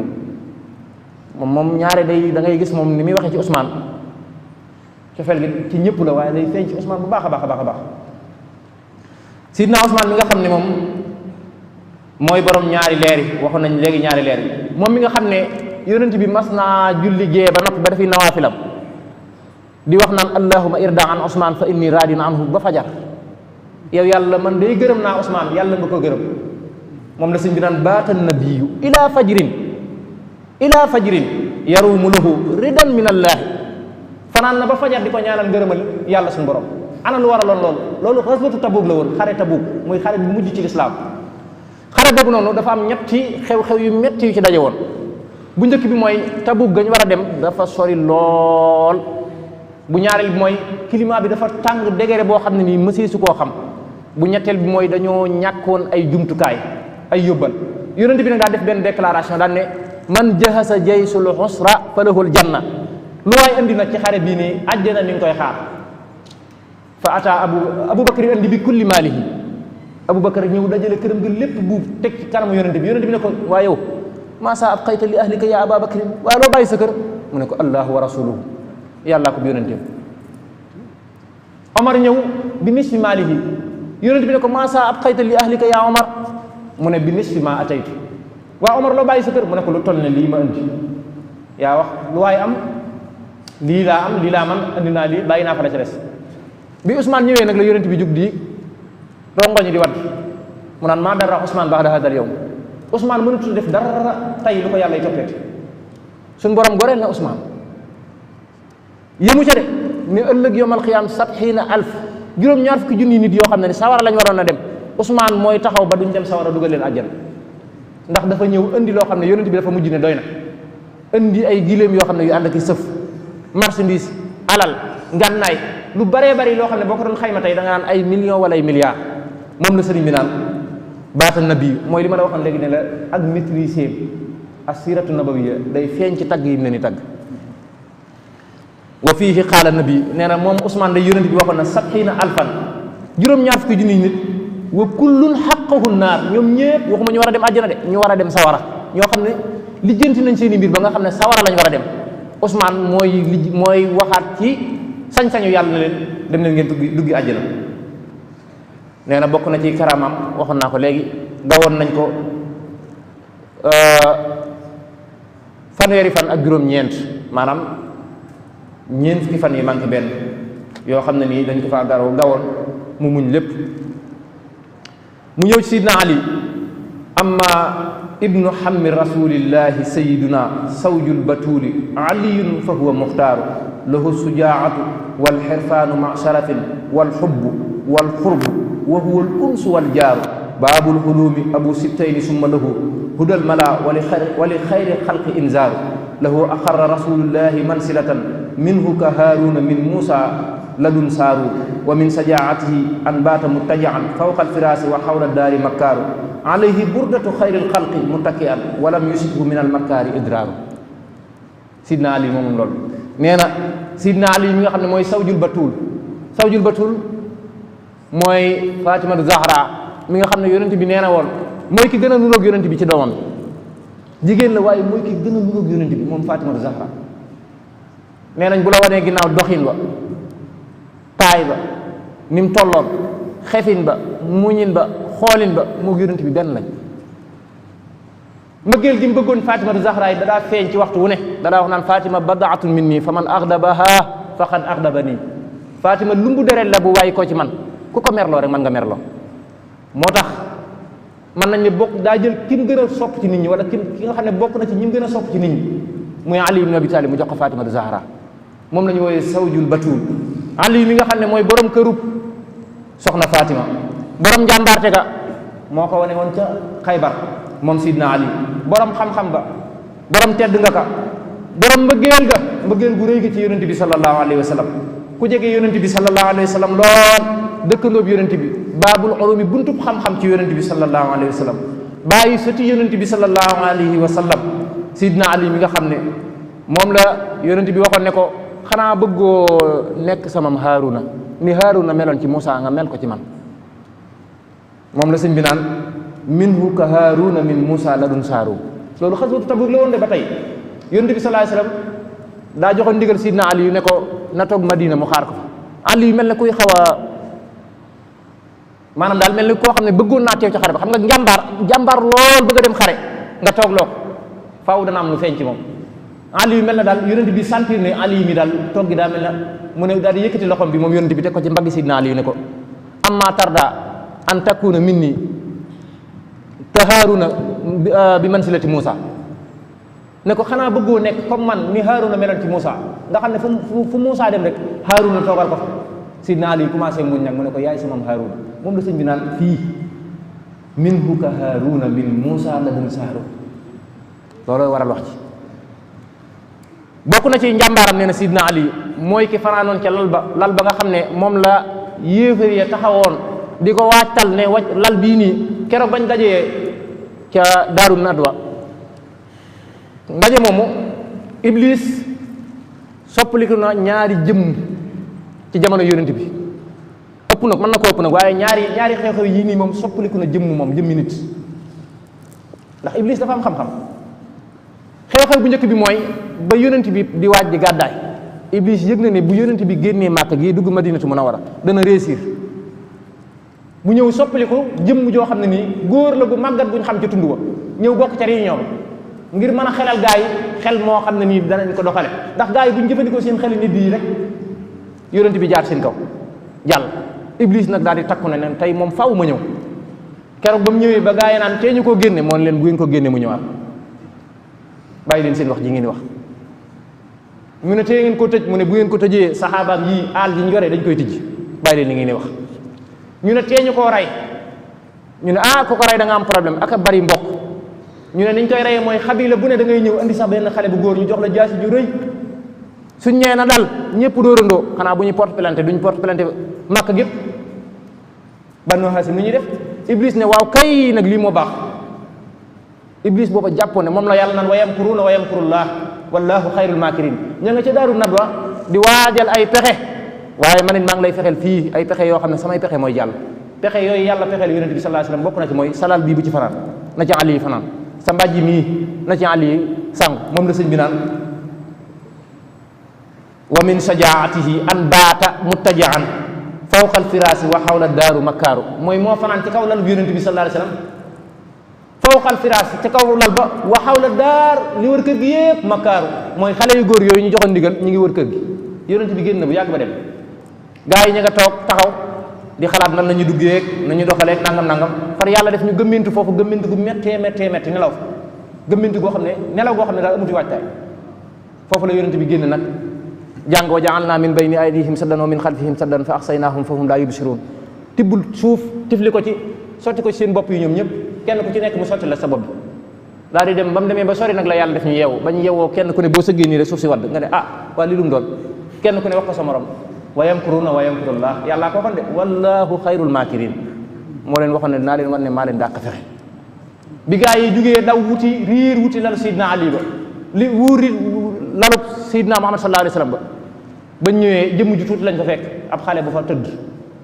moom ñaare day da ngay gis moom ni muy waxee ci Ousmane cofeel gi ci ñëpp la waaye day feeñ ci Ousmane bu baax a baax a baax a baax Sidna Ousmane mi nga xam ne moom mooy borom ñaari leer yi waxoon nañ léegi ñaari leer yi moom mi nga xam ne yonent bi mas naa julli gee ba noppi ba dafiy nawaafilam di wax naan allahuma irda an Ousmane fa inni raadin anhu ba fajar yow yàlla man day gërëm naa Ousmane yàlla nga ko gërëm moom la sëñ bi naan baata nabiyu ila fajrin yarumu lahu ridan min allaahi fanaan na ba fajar di ko ñaanal ngërëmal yàlla suñu borom ana lu waraloon loolu xaswatu Tabuk la woon xare Tabuk muy xare bu mujj ci lislaam xare boobu noonu dafa am ñetti xew-xew yu metti yu ci daje woon bu njëkk bi mooy Tabuk gañ war a dem dafa sori lool bu ñaareel bi mooy climat bi dafa tàng dégere boo xam ne nii mësee su koo xam bu ñetteel bi mooy dañoo ñàkkoon ay jumtukaay ay yóbbal yonent bi nag daa def benn déclaration daan ne man jahasa jaysul usra falahul janna lu waay indi nag ci xare bii nii àjjana mi ngi koy xaar fa ata Abubakar indi bi kulli maalihi Abubakar ñëw dajale këram gi lépp buub teg ci kanamu yonent bi ne ko waa yow maa saa abqayta li ahlika ya Aba Bakrin waaye loo bàyyi sa kër mu ne ko allahu wa rasuluhu yàllaa ko bi yonenteem Omar ñëw bi nisfi maalihi yonent bi ne ko maa saa abqayta li ahlika ya Omar mu ne bi nisfi ma ataytu waa Omar loo bàyyi sa kër mu ne ko lu toll ne lii ma indi yaa wax lu waaye am lii laa man andi naa lii bàyyi naa fa la ca des bi Ousmane ñëwee nag la yonent bi jug di rongoñi di wadd mu naan maa dara Ousmane ba'da hadal yawm Ousmane mënutul def dara tey lu ko yàlla y toppeeti suñ borom goreel na Ousmane yëmu ca de ne ëllëg yawmal qiyaam 70,000 juróom-ñaar fukki junni nit yoo xam ne sawara lañ waroon a dem Ousmane mooy taxaw ba duñ dem sawara dugal leen àjjana ndax dafa ñëw indi loo xam ne yonent bi dafa mujj ne doy na indi ay giléem yoo xam ne yu ànd ak sëf marchandise alal ngànnaay lu baree bari loo xam ne boo ko doon xayma tey da nga naan ay millions wala ay milliards moom la sëriñ bi naan baata nabi mooy li ma la waxoon léegi ne la ak maîtrise as-siratu nabawiyya day feeñ ci tagg yi mu ne ni tagg wa fiihi qaala nabi nee na moom Ousmane day yonent bi waxoon na 70,000 juróom-ñaar fukki junni nit wa kullun haqqahu naar ñoom ñëpp waxuma ñu war a dem àjjana de ñu war a dem sawara ñoo xam ne lijjanti nañ seen i mbir ba nga xam ne sawara lañ war a dem Ousmane mooy waxaat ci sañ-sañu yàlla na leen dem leen ngeen duggi àjjana nee na bokk na ci karamam waxoon naa ko léegi dawoon nañ ko fanweeri fan ak juróom-ñeent maanaam ñeent fukki fan yi manqué benn yoo xam ne nii dañ ko faa gawoon mu muñ lépp mu ñëw ci sidna Ali amma ibnu hammi rasulillahi sayiduna sawjul batuli aliyun fa huwa muxtaaru lahu sujaatu walxirfaanu ma sharafin walxubbu walxurbu wa huwa al unsu waljaaru baabul hulumi abu sibtayni summa lahu hudal mala wali xayri xalqi inzaaru lahu aqarra rasulullahi mansilatan minhu ka haaruna min muusa ladun saaru wa min sajaatihi an baata muttajian fawqa alfiraasi wa xawla daari makkaaru alayhi burdatu xayri alxalqi muttakian walam yusibhu min almakkaari idraaru sidna ali moom loolu nee na sidna ali mi nga xam ne mooy sawjul batul mooy fatimatu zahra mi nga xam ne yonent bi nee na woon mooy ki gën a nuroog yonent bi ci doomam jigéen la waaye mooy ki gën a nuroog yonent bi moom fatimatu zahra nee nañ bu la wanee ginnaaw doxin ba taay ba ni mu tolloon xefin ba muñin ba xoolin ba moo yonent bi benn lañ mbëggeel gi mu bëggoon fatimatu zahra yi dadaa feeñ ci waxtu wu ne dadaa wax naan fatima badaatun min nii fa man axdabaha faqad axdaba nii fatima lumbu deret la bu bàyyi ko ci man ku ko merloo rek man nga merloo moo tax mën nañ ne bokk daa jël ki mu gën a sopp ci nit ñi wala ki nga xam ne bokk na ci ñi mu gën a sopp ci nit ñi muy Ali ibn Abi Talib mu jox ko fatimatu zahra moom la ñu wooyee sawjul batul Ali mi nga xam ne mooy borom kërub soxna Fatima borom njàmbaarte ga moo ko wane woon ca Xaybar moom Sidna Ali borom xam-xam ba borom tedd nga ka borom mbëggeel gu rëy gi ci yonent bi sallallahu alayhi wa sallam ku jege yonent bi sallallahu alayhi wa sallam lool dëkkandoob yonent bi baabul ulumi buntub xam-xam ci yonent bi sallallahu alayhi wa sallam bàyyi sëti yonent bi sallallahu alayhi wa sallam Sidna Ali mi nga xam ne moom la yonent bi waxoon ne ko xanaa bëggoo nekk samam Haaruna ni Haaruna meloon ci Muusa nga mel ko ci man moom la sëñ bi naan minhu ka Haaruna min Muusa ladun saaru loolu xaswatu Tabuk la woon de ba tey yonent bi sallallahu alayhi wasallam daa joxoon ndigal Sidna Ali yu ne ko na toog Madina mu xaar ko fa Ali yu mel ne kuy xaw a maanaam daal mel ni koo xam ne bëggoon naa teew ci xare ba xam nga jàmbaar lool bëgg a dem xare nga toog loo ko faaw dana am lu feeñ ci moom Ali yu mel na daal yonent bi sentir ne Ali mi daal toog gi daa mel na mu ne daal di yëkkati loxom bi moom yonent bi teg ko ci mbagg Sidna Ali yu ne ko amma tarda an takuna minni ka Haaruna bi mansilati Muusa ne ko xanaa bëggoo nekk comme man ni Haaruna meloon ci Muusa nga xam ne fu Muusa dem rek Haaruna toogal ko fa Sidna Ali commencé muñ nag mu ne ko yaay samam Haaruna moom la sëñ bi naan fii minhu ka Haaruna min Muusa ladun saaru loolooy waral wax ci bokk na ci njàmbaaram nee na Sidna Ali mooy ki fanaanoon ca lal ba nga xam ne moom la yéefar ya taxawoon di ko waajtal ne lal bii nii keroog bañ dajee ca Daaru Nadwa ndaje moomu Iblis soppaliku na ñaari jëmm ci jamono yonent bi ëpp nag mën na ko ëpp nag waaye ñaari xew-xew yii nii moom soppaliku na jëmmi nit ndax Iblis dafa am xam-xam xew-xew bu njëkk bi mooy ba yonent bi di waaj di gàddaay Iblis yëg na ne bu yonent bi génnee Màkka gi dugg Madinatu Munawwara dana réussir mu ñëw soppaliku jëmm joo xam ne nii góor la gu màggat buñ xam ci tund wa ñëw bokk ca réunion ngir mën a xelal gaa yi xel moo xam ne nii danañ ko doxale ndax gaa yi buñ jëfandikoo seen xeli nit yi rek yonent bi jaar seen kaw jàll Iblis nag daal di takku ne nen tey moom faaw ma ñëw keroog ba mu ñëwee ba gaa yi naan tee ñu koo génne moon leen bu ngeen ko génne mu ñëwaat bàyyi leen seen wax ji ngeen di wax mu ne tee ngeen ko tëj mu ne bu ngeen ko tëjee saxaabaam yii aal yi ñu yoree dañ koy tijji bàyyi leen li ngeen di wax. ñu ne tee ñu koo rey ñu ne ku ko rey da nga am problème ak a bari mbokk ñu ne niñ koy reyee mooy xabila bu ne da ngay ñëw andi sax benn xale bu góor ñu jox la jaasi ju rëy suñ ñëwee na dal ñëpp dóorandoo xanaa bu ñuy porte plainte duñ porte plainte màkk gépp Banu Haasim nu ñuy def Iblis ne waaw kay nag lii moo baax Iblis booba jàppoon ne moom la yàlla naan wa yamkuruuna wa yamkurullah wallahu xayrul makirin ña nga ca daaru nadwa di waajal ay pexe waaye man it maa ngi lay fexeel fii ay pexe yoo xam ne samay pexe mooy jàll pexe yooyu yàlla pexeel yonent bi sallallahu alayhi wasallam bokk na ci mooy salal bii bu ci fanaan na ci àll yi fanaan sa mbàjji mii na ci àll yi sànq moom la sëñ bi naan wa min sajaatihi an baata muttajaan fawqa alfiraasi wa xawla daaru makkaaru mooy moo fanaan ci kaw lal bi yonent bi sallallahu alayhi wasallam fawqa alfiraasi ci kaw lal ba wa xawla daar li wër kër gi yëpp makkaaru mooy xale yu góor yooyu ñu joxoon ndigal ñu ngi wër kër gi yonent bi génn na bu yàgg ba dem gaa yi ña nga toog taxaw di xalaat nan la ñu duggee nañu doxalee nangam far yàlla def ñu gëmmintu foofu gëmmintu gu méttee nelaw gëmmintu goo xam ne nelaw goo xam ne daal amuti waajtaay foofu la yonent bi génn nag jàng wa ja'alna min bayni aydihim saddan wa min xalfihim saddan fa axsaynahum fa hum laa yubsiruun tibbul suuf tifli ko ci sotti ko ci seen bopp yi ñoom ñëpp kenn ku ci nekk mu sotti la sa bopp bi daal di dem ba mu demee ba sori nag la yàlla def ñu yeewu bañ yeewoo kenn ku ne boo sëggee nii rek suuf si wadd nga ne waa li lum doon kenn ku ne wax ko sa morom wa yamkuruuna wa yamkurullah yàllaa ko waxoon de wallahu xayrul makirin moo leen waxoon ne dinaa leen wan ne maa leen dàq fexe bi gaa yi jugee daw wuti lal Seydina Ali ba li wuuri lalub Seydina Muhammad sallallahu alayhi wasallam ba ñëwee jëmm ji tuuti lañ fa fekk ab xale bu fa tëdd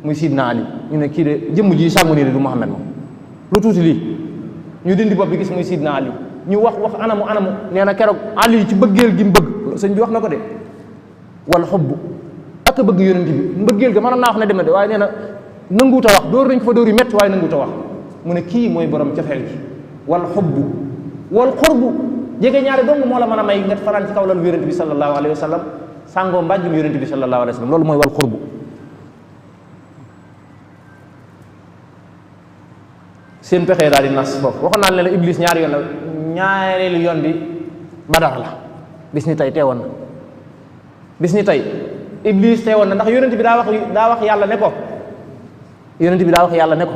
muy Seydina Ali ñu ne kii de jëmm ji sàngu nii de du Muhammad moom lu tuuti lii ñu dindi bopp bi gis muy Seydina Ali ñu wax anamu nee na keroog Ali ci bëggeel gi mu bëgg sëñ bi wax na ko de wal xubbu ak bëgg yonent bi mbëggeel ga mën naa wax ne dem na de waaye nee na nanguut a wax dóor nañ ko fa dóor yu métti waaye nanguut a wax mu ne kii mooy borom cofeel gi wal xubbu wal xurbu jege ñaari dong moo la mën a may nga fanaan ci kaw lal yonent bi sallallahu alayhi wa sallam sàngoo mbàjjum yonent bi sallallahu alayhi wa sallam loolu mooy wal xurbu seen pexe daal di nas foofu waxoon naa ne la Iblis ñaari yoon la ñaareelu yoon bi Badar la bis ni tey teewoon na bis ni tey Iblis teewoon na ndax yonent bi daa wax yàlla ne ko yonent bi daa wax yàlla ne ko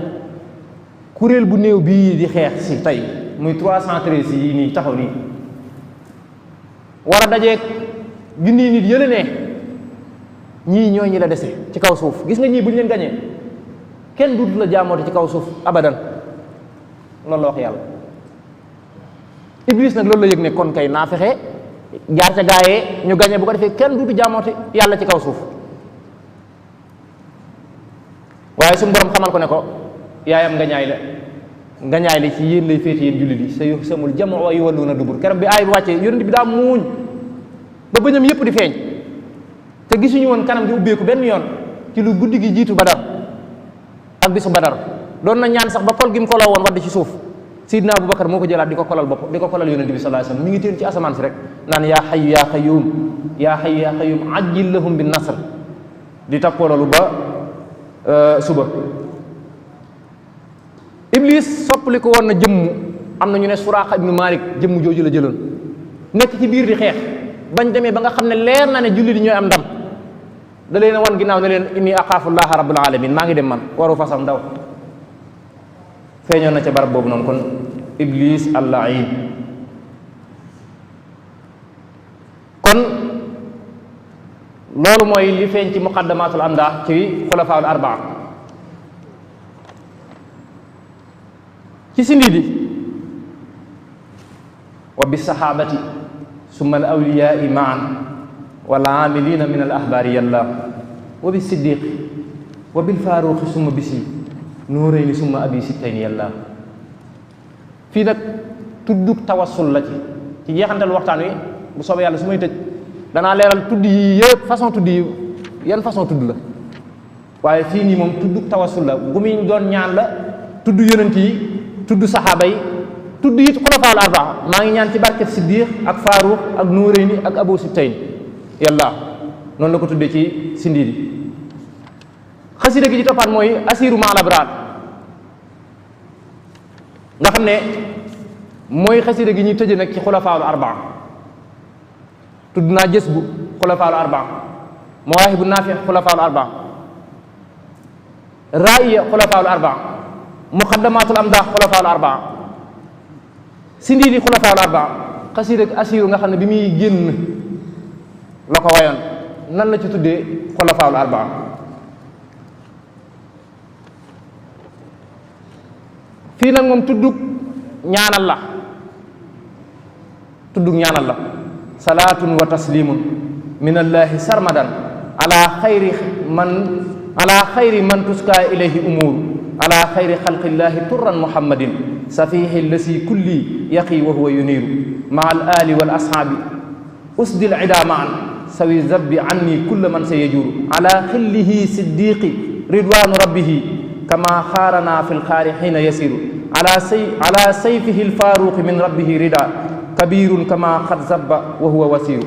kuréel bu néew bii di xeex si tey muy 313 yi nii taxaw nii war a dajeeg junni nit yële ne ñii ñooy ñi la dese ci kaw suuf gis nga ñii bu ñu leen gañee kenn duutu la jaamooti ci kaw suuf abadan loolu la wax yàlla Iblis nag loolu la yëg ne kon kay naa fexe jaar ca gaayee ñu gañee bu ko defee kenn duutu jaamooti yàlla ci kaw suuf waaye suñu borom xamal ko ne ko yaayam ngañaay la ci yéen lay féete yéen jullit yi sa yu samul jamu wa yuwalluuna dubur keroog bi aay bi wàccee yonent bi daa muuñ ba bëñam yëpp di feeñ te gisuñu woon kanam di ubbeeku benn yoon ci lu guddi gi jiitu Badar ak bisu Badar doon na ñaan sax ba kol gi mu koloo woon wadd ci suuf Sidna Abubakar moo ko jëlaat di ko kolal bopp di ko kolal yonent bi sallallahu alayhi wasallam mi ngi teen ci asamaan si rek naan yaa hayyu yaa qayyum yaa hayyu yaa qayyum ajjil lahum bin nasr di tappoo loolu ba suba Iblis soppali ko woon na jëmm am na ñu ne Suraaqa ibnu Malik jëmm jooju la jëloon nekk ci biir di xeex bañ demee ba nga xam ne leer na ne julli di ñooy am ndam da leen a wan ginnaaw ne leen inni axaafullaha rabbul alamin maa ngi dem man waru fasam ndaw feeñoon na ca barab boobu noonu kon Iblis al-la'iin kon loolu mooy li feeñ ci muqaddamatul amdah ci xulafaul arbaa ci sindiidi wa bi sahabati summa al awliyaai maan wal aamilina min al ahbaari yàlla wa bi siddiqi wa bil faaruqi summa bisi nuurayni summa abi sittayni yàlla fii nag tuddug tawassul la ci jeexantal waxtaan wi bu soobee yàlla su may tëj danaa leeral tudd yi yëpp façon tudd yi yan façon tudd la waaye fii nii moom tuddug tawassul la gu muy doon ñaan la tudd yonent yi tudd saxaaba yi tudd it xulafaal arbaa maa ngi ñaan ci barket siddiq ak faaruq ak nuurayni ak abu sittayn yàlla noonu la ko tuddee ci sindiidi xasida gi ci toppaat mooy asiru maal abraar nga xam ne mooy xasida gi ñuy tëje nag ci xulafaal arbaa tudd naa jës bu xulafaa'ul arbaa, mawaahibu naafi xulafaa'ul arbaa, raaya xulafaa'ul arbaa, muqaddamatul amdaax xulafaa'ul arbaa, sindiidi xulafaa'ul arbaa. xasiida ak asiiru nga xam ne bi muy génn la ko wayoon, nan la ci tuddee xulafaa'ul arbaa. fii nag moom tuddug ñaanal la salaatun wa taslimun min allahi sarmadan ala xayri man tuskaa ilayhi umuuru ala xayri xalqillahi turran muhammadin safihi lasi kulli yaqi wa huwa yuniiru maa al ali wal ashaabi usdil ida maan sawi zabbi anni kulla man sa yajuuru ala xillihi siddiqi ridwanu rabbihi kama xaarana fi lxaari xiina yasiru ala sayfihi lfaaruqi min rabbihi rida kabirun kama xad zabba wa huwa wasiru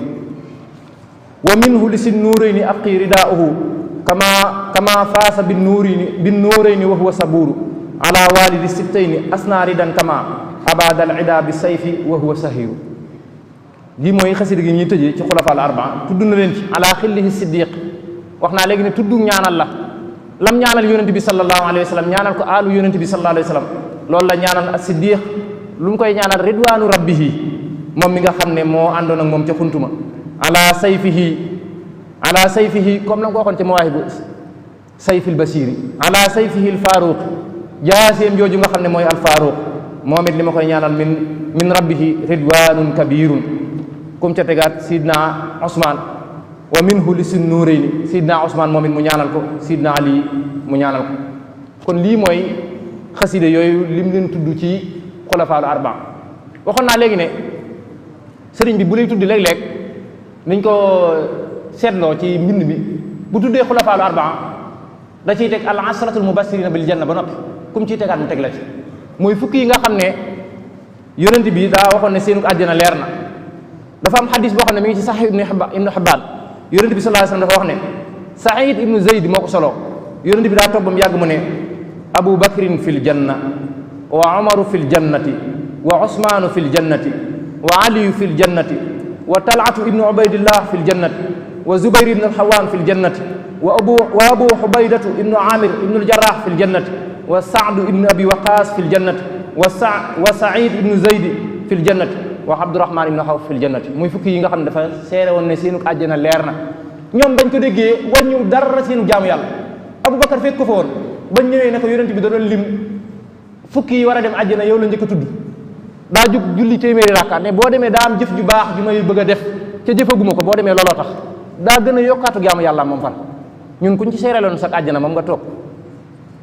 wa minhu li si nuurayni abqi ridauhu kama faasa binnuurayni wa huwa saburu ala walidi sibtayni asna ridan kama abada al ida bi sayfi wa huwa sahiru. lii mooy xasida gi ñuy tëjee ci xulafaal arbaa. tudd na leen ci ala xillihi siddiq, wax naa léegi ne tudd ñaanal la lam ñaanal yonente bi sallallahu alayhi wa sallam, ñaanal ko aalu yonente bi sallallahu alayhi wa sallam, loolu la ñaanal as siddiq. lu mu koy ñaanal ridwaanu rabbihi, moom mi nga xam ne moo àndoon ak moom ca xuntuma. ala sayfihi comme la nga ko waxoon ci mawaahibu sayfil basiri, ala sayfihi al faaruq, jaaseem jooju nga xam ne mooy al faaruq, moom it li ma koy ñaanal min rabbihi ridwanun kabirun. kum ca tegaat sidna Ousmane, wa minhu li si nuurayni, sidna Ousmane moom it mu ñaanal ko, sidna Ali mu ñaanal ko. kon lii mooy xasida yooyu lim leen tudd ci xulafaalu arbaa. waxoon naa léegi ne sëriñ bi bu lay tudd léeg-léeg niñ ko seetloo ci mbind mi, bu tuddee xulafaalu arbaa da ciy teg al asratul mubassirina bil janna ba noppi, kum ciy tegaat mu teg la ci. mooy fukki yi nga xam ne yonent bi daa waxoon ne seenu àjjana leer na. dafa am xadis boo xam ne mi ngi ci saxiix ibnu Hibbaan. yonent bi sallallahu alayhi wasallam dafa wax ne Saïd ibnu Zayd moo ko solo. yonent bi daa toog ba mu yàgg mu ne Abu Bakrin fil janna wa Umaru fil jannati wa Usmaanu fil jannati wa Aliyu fil jannati wa Talhatu ibnu Ubaydillah fil jannati wa Zubayr ibnu al-Xawwaan fil jannati wa Abu Xubaydatu ibnu Aamir ibnu al-Jarraax fil jannati wa Saadu ibnu Abi Waqaas fil jannati wa Saïd ibnu Zayd fil jannati wa Abdurahmaan ibnu Xawf fil jannati. muy fukki yi nga xam ne dafa seere woon ne seenu àjjana leer na. ñoom bañ ko déggee wàññiwul dara seenu jaamu yàlla. Abubakar fekk ko fa woon bañ ñëwee ne ko yonent bi da doon lim fukki yi war a dem àjjana yow la njëkk a tudd. daa jug julli téeméeri rakkaat ne boo demee daa am jëf ju baax ju may bëgg a def ca jëfaguma ko, boo demee looloo tax daa gën a yokkaatu jaamu yàlla moom fan. ñun kuñ ci seereeloon sax àjjana moom nga toog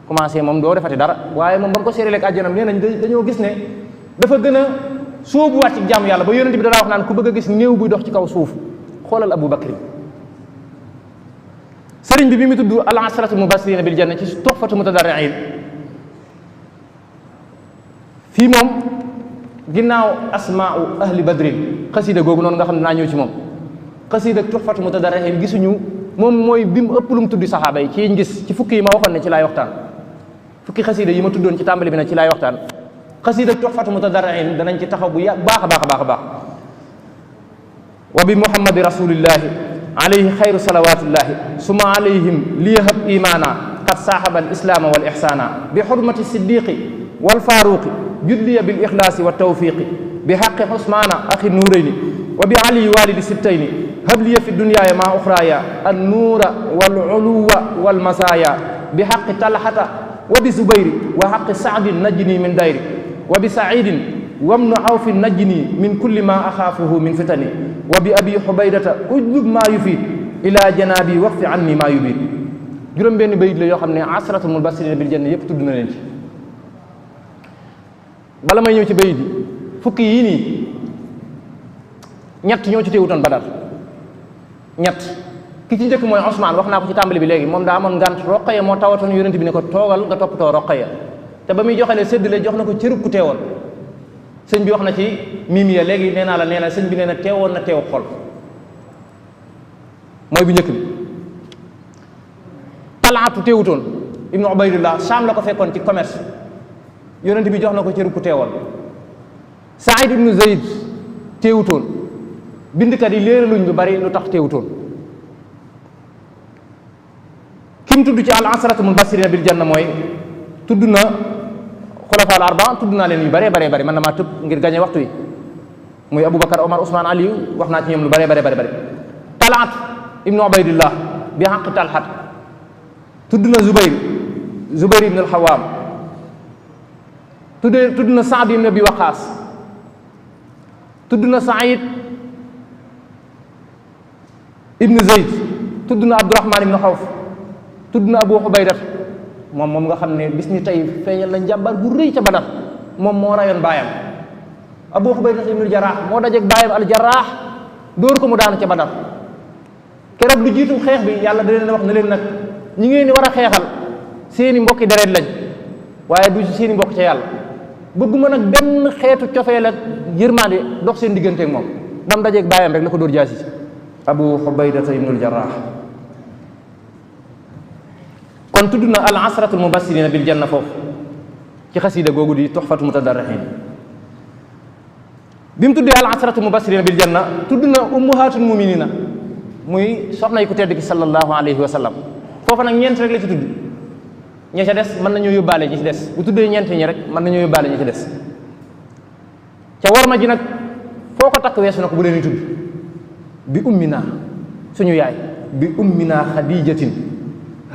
commencé moom doo defati dara, waaye moom ba mu ko seereeleeg àjjana nee nañ dañoo gis ne dafa gën a sóobuwaat ci jaamu yàlla ba yonent bi danaa wax naan ku bëgg a gis néew buy dox ci kaw suuf xoolal Abu Bakri. sëriñ bi mu tudd al asratu mubassirina bil janna ci tuhfatu mutadarriin. fii moom ginnaaw asmaa'u ahli badrin xasida googu noonu nga xam ne naa ñëw ci moom, xasida tuhfatu mutadarriin gisuñu moom mooy bi mu ëpp lu mu tudd saxaaba yi ci gis ci fukki yi ma waxoon ne ci laay waxtaan. fukki xasida yi ma tuddoon ci tàmbali bi ne ci laay waxtaan. xasida tuhfatu mutadarriin danañ ci taxaw bu baax a baax a baax a baax. wa bi muhammadi rasulillahi alayhi xayru salawatullahi suma alayhim liyahab imana qad saaxaba al islaama wal ixsaana bi xurmati siddiqi wal faaruqi judliya bil ixlaasi wa tawfiqi bi xaqi xusmaana axi nuurayni wa bi ali walidi sibtayni habliya fi dunyaaya maa uxraaya an nuura wal uluwa wal masaaya bi xaqi talxata wa bi zubayri wa xaqi saadin najni min dayri wa bi saidin wamnu awfi najni min kulli ma axaafuhu min fitani wa bi abi xubaydata ujlub maa yufiid ila janaabi waxfi anni maa yubiid. juróom benn bayit la yoo xam ne asratul mubassirina bil janna yëpp tudd na leen ci. bala may ñëw ci bayit yi fukki yii nii ñett ñoo ci teewutoon Badar. ñett ki ci njëkk mooy Ousmane, wax naa ko ci tàmbali bi léegi, moom daa amoon ngànt. Roqaya moo tawatoon yonent bi ne ko toogal nga toppatoo Roqaya, te ba muy joxalee séddale jox na ko cërub ku teewoon. sëñ bi wax na ci mimiya léegi nee naa la nee na sëñ bi nee na teewoon na teew xol, mooy bu njëkk bi. Talaatu teewutoon ibnu Ubaydullah Saam la ko fekkoon ci commerce, yonent bi jox na ko cërub ku teewoon. Saïd ibnu Zayd teewutoon, bindkat yi léeraluñ lu bari lu tax teewutoon. ki mu tudd ci al asratu mubashirina bil janna mooy tudd na xulafa al arba tudd naa leen yu bare bare bare man na maa tëb ngir gañe waxtu yi muy Aboubacar Omar Ousmane Aliou wax naa ci ñoom lu bare bare bare bare Talaat ibnu Ubaydillah bi xaq Talhat tudd na Zubayr ibn al-Xawaam tudd na Saad ibn Abi Waqaas tudd na Saïd ibn Zayd tudd na Abdurahman ibn Xawf tudd na Abu Xubaydat moom nga xam ne bis ni tey feeñal la njàmbar bu rëy ca Badar moom moo rayoon baayam Abu Xubaydat ibn al-Jarraax moo dajeeg baayam al-Jarraax dóor ko mu daanu ca Badar keroog lu jiitu xeex bi yàlla da leen wax na leen nag ñi ngeen di war a xeexal seeni mbokki deret lañ waaye du seeni mbokk ca yàlla bëgguma nag benn xeetu cofeel ak yërmande dox seen digganteeg moom dam dajeeg baayam rek la ko dóor jaasi Abu Xubaydata ibnul Jarraax kon tudd na al asratul mubashirina bil janna foofu ci xasida googu di tuxfatu mutadarrihin bi mu tuddee al asratul mubashirina bil janna tudd na ummahatul muminina muy soxna yi ku tedd ki sallallahu alayhi wa sallam foofa nag ñeent rek la ci tudd ña ca des mën nañoo yóbbaale ñi ci des bu tuddee ñeent ñi rek mën nañoo yóbbaale ñi ci des ca warma ji nag foo ko takk weesu na ko bu leen tudd bi ummina suñu yaay bi ummina xadijatin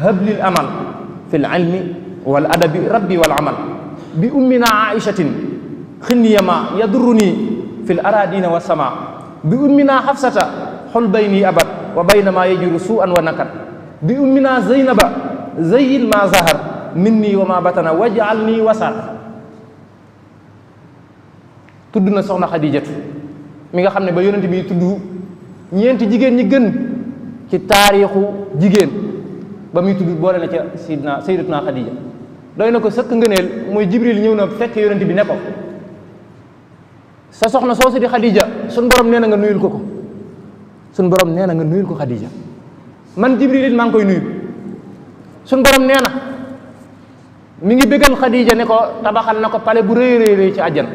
hablil amal fi l ilmi wal adabi rabbi wal amal bi ummina aichatin xinniyama yadurruni fi l aradina wa sama bi ummina xafsata xol bayni abad wa baynama yajuru suan wa nakat bi ummina zeynaba zeyin ma zahar minni wa ma batana wajal nii wasar tudd na soxna xadijatu mi nga xam ne ba yonent bi tudd ñeenti jigéen ñi gën ci taarixu jigéen ba muy tudd boole na ca sayyidatuna xadija doy na ko sëkk ngëneel mooy jibril ñëw na fekk yonent bi ne ko sa soxna soosu di xadija suñ borom nee na nga nuyul ko suñ borom nee na nga nuyul ko xadija man jibril it maa ngi koy nuyu suñ borom nee na mi ngi bégal xadija ne ko tabaxal na ko pale bu rëy rëy rëy ci àjjan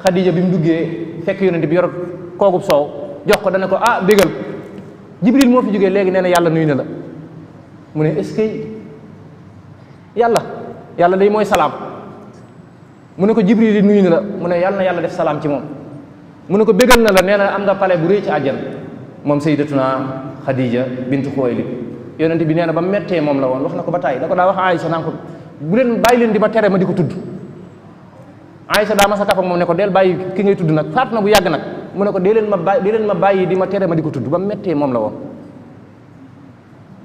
xadija bi mu duggee fekk yonent bi yor koogub soow jox ko dana ko ah bégal jibril moo fi jógee léegi nee na yàlla nuyu na la mu ne est-ce que yàlla day mooy salaam mu ne ko jibril yi nuyu na la mu ne yàlla na yàlla def salaam ci moom mu ne ko bégal na la nee na am nga pale bu rëy ci àjjan moom sayyidatuna xadija bintu xuwaylid yonent bi nee na ba mettee moom la woon wax na ko ba tàyyi da ko daa wax Aïcha naan ko bu leen bàyyi leen di ma tere ma di ko tudd Aïcha daa ma sa kaf ak moom ne ko del bàyyi ki ngay tudd nag faatu na bu yàgg nag mu ne ko dee leen ma bàyyi di ma tere ma di ko tudd ba mettee moom la woon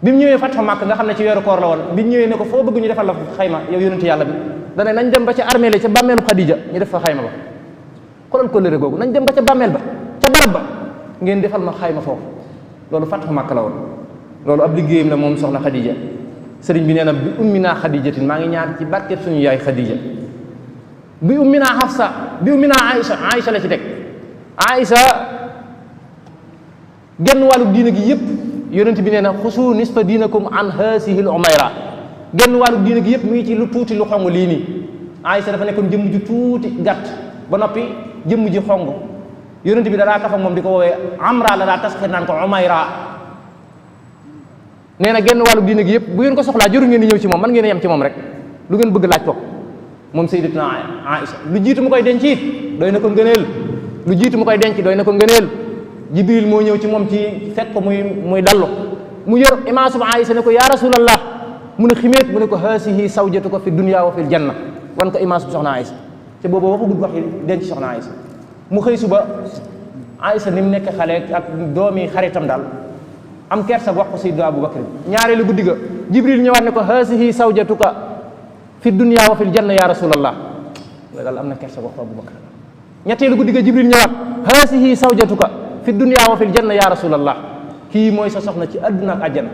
bi mu ñëwee Fathu Makka nga xam ne ci weeru koor la woon bi mu ñëwee ne ko foo bëgg ñu defal la xayma yow yonent yàlla bi dane nañ dem ba ca armée la ca bàmmeelu Xadija ñu def fa xayma ba xoolal kóllëre googu nañ dem ba ca bàmmeel ba ca barab ba ngeen defal ma xayma foofu loolu Fathu Makka la woon loolu ab liggéeyam la moom soxna Xadija sëriñ bi nee na bi ummina xadijatin maa ngi ñaan ci barkeb suñu yaay Xadija bi ummina Hafsa bi ummina Aïcha la ci teg Aïcha genn wàllu diina gi yëpp yonent bi nee na xusu nisfa diinakum an haasihi l umayra genn wàllu diina gi yëpp mu ngi ci lu tuuti lu xong lii nii Aïcha dafa nekkoon jëmm ju tuuti gàtt ba noppi jëmm ji xong yonent bi daraa kafa moom di ko woowee amra la daa tasxir naan ko umayra nee na genn wàllu diina gi yëpp bu ngeen ko soxlaa jëru ngeen di ñëw ci moom man ngeen yem ci moom rek lu ngeen bëgg laaj ko moom sayyidatuna Aïcha lu jiitu mu koy denc it doy na ko ngëneel lu jiitu mu koy denc doy na ko ngëneel jibril moo ñëw ci moom ci fekk ko muy dallu mu yor imaasu Aïcha ne ko yaa rasulallah mu ne ximeet mu ne ko haasihi sawjatuka fi dunya wa fil janna wan ko imaasu soxna Aïcha te boobu waxagul wax denc soxna Aïcha mu xëy suba Aïcha ni mu nekk xale ak doomi xaritam daal am kersa wax ko Seydina Abu Bakr ñaareelu guddi ga jibril ñëwaat ne ko haasihi sawjatuka fi dunya wa fil janna ya rasulallah daal am na kersa wax ko Abu Bakr ñetteelu guddi ga jibril ñëwaat haasihi sawjatuka fi dunya wa fil janna ya rasulallah kii mooy sa soxna ci àdduna ak àjjana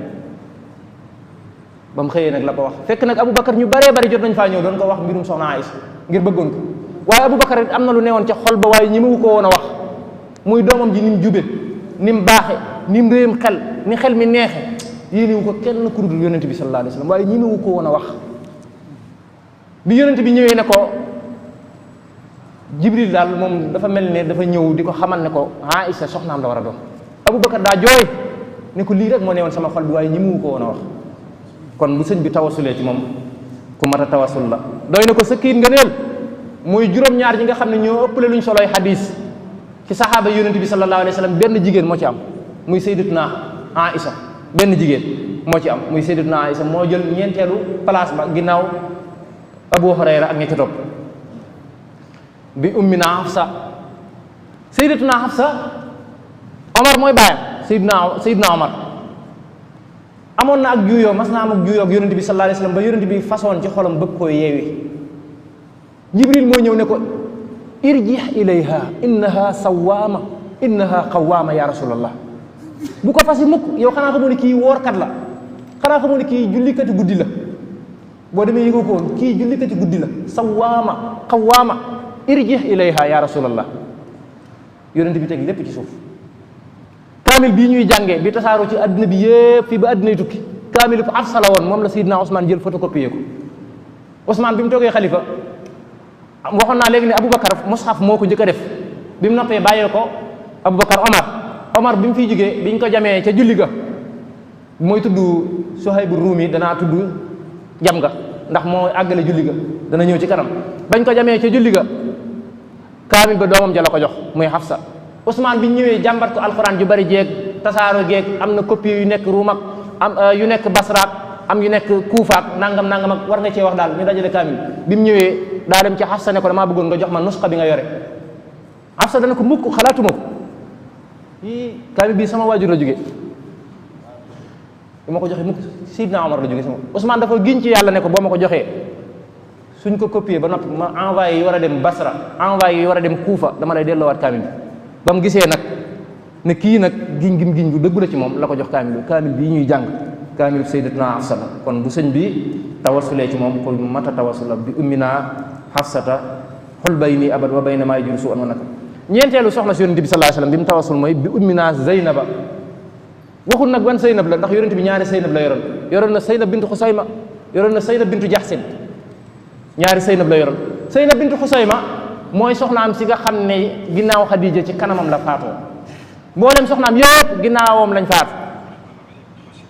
ba mu xëyee nag la ko wax fekk nag Abu Bakr ñu baree bari jot nañ faa ñëw doon ko wax mbirum soxna Aïcha ngir bëggoon ko waaye Abu Bakr am na lu newoon ca xol ba waaye ñi mu ko woon a wax muy doomam ji ni mu jube ni mu baaxe ni mu réem xel ni xel mi neexe yéenewu ko kenn ku dul yonent bi sallallahu alayhi wa sallam waaye ñi mu ko woon a wax bi yonent bi ñëwee ne ko jibril daal moom dafa mel ne dafa ñëw di ko xamal ne ko Aïcha soxnaam la war a doon Abu Bakar daa jooy ne ko lii rek moo ne woon sama xol bi waaye ñi mu ko woon a wax. kon bu sëñ bi tawasulee ci moom ku mat a tawasul la doy na ko sëkkiit nga neel muy juróom-ñaar ñi nga xam ne ñoo ëppale luñ soloy xadis ci saxaaba yonent bi sallallahu alayhi wa sallam benn jigéen moo ci am muy sayyidatuna Aïcha benn jigéen moo ci am muy sayyidatuna Aïcha moo jël ñeenteelu place ba ginnaaw Abu Hurayra ak ña ca topp bi ummina Hafsa sayyidatuna Hafsa Omar mooy baayam sayyidna Omar amoon na ak juuyoo mas naa am ak juuyoo ak yonent bi sallallahu alayhi wa sallam ba yonent bi façon ci xolam bëgg koy yeewi Jibril moo ñëw ne ko irjih ilayha innaha sawaama innaha qawaama ya rasulallah bu ko fasi mukk yow xanaa xamoo ne kii woorkat la xanaa xamoo ne kii jullikati guddi la boo demee yëgoo ko woon kii jullikati guddi la sawaama qawaama irjih ilayha ya rasulallah yonent bi teg lépp ci suuf kaamil bii ñuy jàngee bi tasaaroo ci àddina bi yépp fii ba àddinay tukki kaamil bu Hafsa la woon moom la Seydina Ousmane jël photocopier ko Ousmane bi mu toogee xalifa waxoon naa léegi ne Aboubacar mushaf moo ko njëkk a def bi mu noppee bàyyee ko Aboubacar Omar bi mu fiy jógee biñ ko jamee ca julli ga mooy tudd Suhaybu Ruumi danaa tudd jam ga ndax moo àggale julli ga dana ñëw ci kanam bañ ko jamee ca julli ga kaamil ba doomam ja la ko jox muy Hafsa Ousmane bi ñu ñëwee jàmbat ko alxuraan ju bari jeeg tasaaro jeeg am na copie yu nekk Ruum ak am yu nekk Basraak am yu nekk Kuufaak nangam ak war nga cee wax daal ñu dajale kaamil bi mu ñëwee daa dem ci Hafsa ne ko damaa bëggoon nga jox ma nusxa bi nga yore Hafsa dana ko mukk xalaatuma ko kaamil bii sama waajur la jóge bu ma ko joxee mukk Sidna Omar la jóge sama Ousmane dafa giñ ci yàlla ne ko boo ma ko joxee suñ ko copier ba noppi ma envoyé yi war a dem Basra envoyé yi war a dem Kuufa dama lay delloowaat kaamil bi ba mu gisee nag ne kii nag giñ bu dëggu la ci moom la ko jox kaamil bii ñuy jàng kaamil sayyidatuna Hafsa la kon bu sëñ bi tawasulee ci moom ko mat a tawasula bi ummina Hafsata xul bayni abad wa bayna maa yajur su an wa naka ñeenteelu soxna si yonente bi sallallahu alayhi wasallam bi mu tawasul mooy bi ummina Zeynaba waxul nag ban Zeynab la ndax yonente bi ñaari Zeynab la yoroon na Zeynab bintu Xusayma yoroon na Zeynab bintu Jaxsin ñaari Zeynab la yoroon Zeynab bintu Xusayma mooy soxnaam si nga xam ne ginnaaw Xadija ci kanamam la faatoo mboolem soxnaam yëpp ginnaawam lañ faatu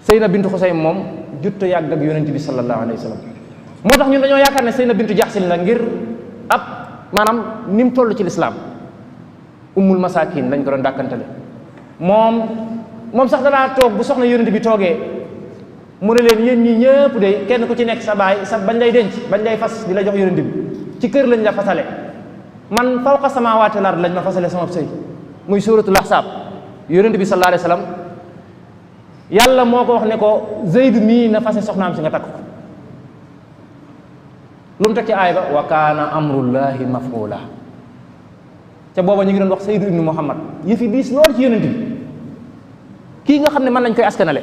Zeynab bintu Xusayma moom jutta yàgg ak yonente bi sallallahu alayhi wasallam moo tax ñun dañoo yaakaar ne Zeynab bintu Jaxsin la ngir ab maanaam ni mu toll ci lislaam ummul masakin lañ ko doon dàkkantale moom sax danaa toog bu soxna yonent bi toogee mu ne leen yéen ñi ñëpp de kenn ku ci nekk sa baay sa bañ lay denc bañ lay fas di la jox yonent bi ci kër lañ la fasale man fawqa samaawaati wal ard lañ ma fasale sama sëy muy suratul ahsaab yonent bi sallallahu alayhi wasallam yàlla moo ko wax ne ko Zayd mii na fase soxnaam si nga takk ko lu mu teg ci aay ba wa kaana amrullahi maf'ula ca booba ñu ngi doon wax Sayyidu ibnu Muhammad yëfi diis lool ci yonent bi kii nga xam ne mën nañ koy askanale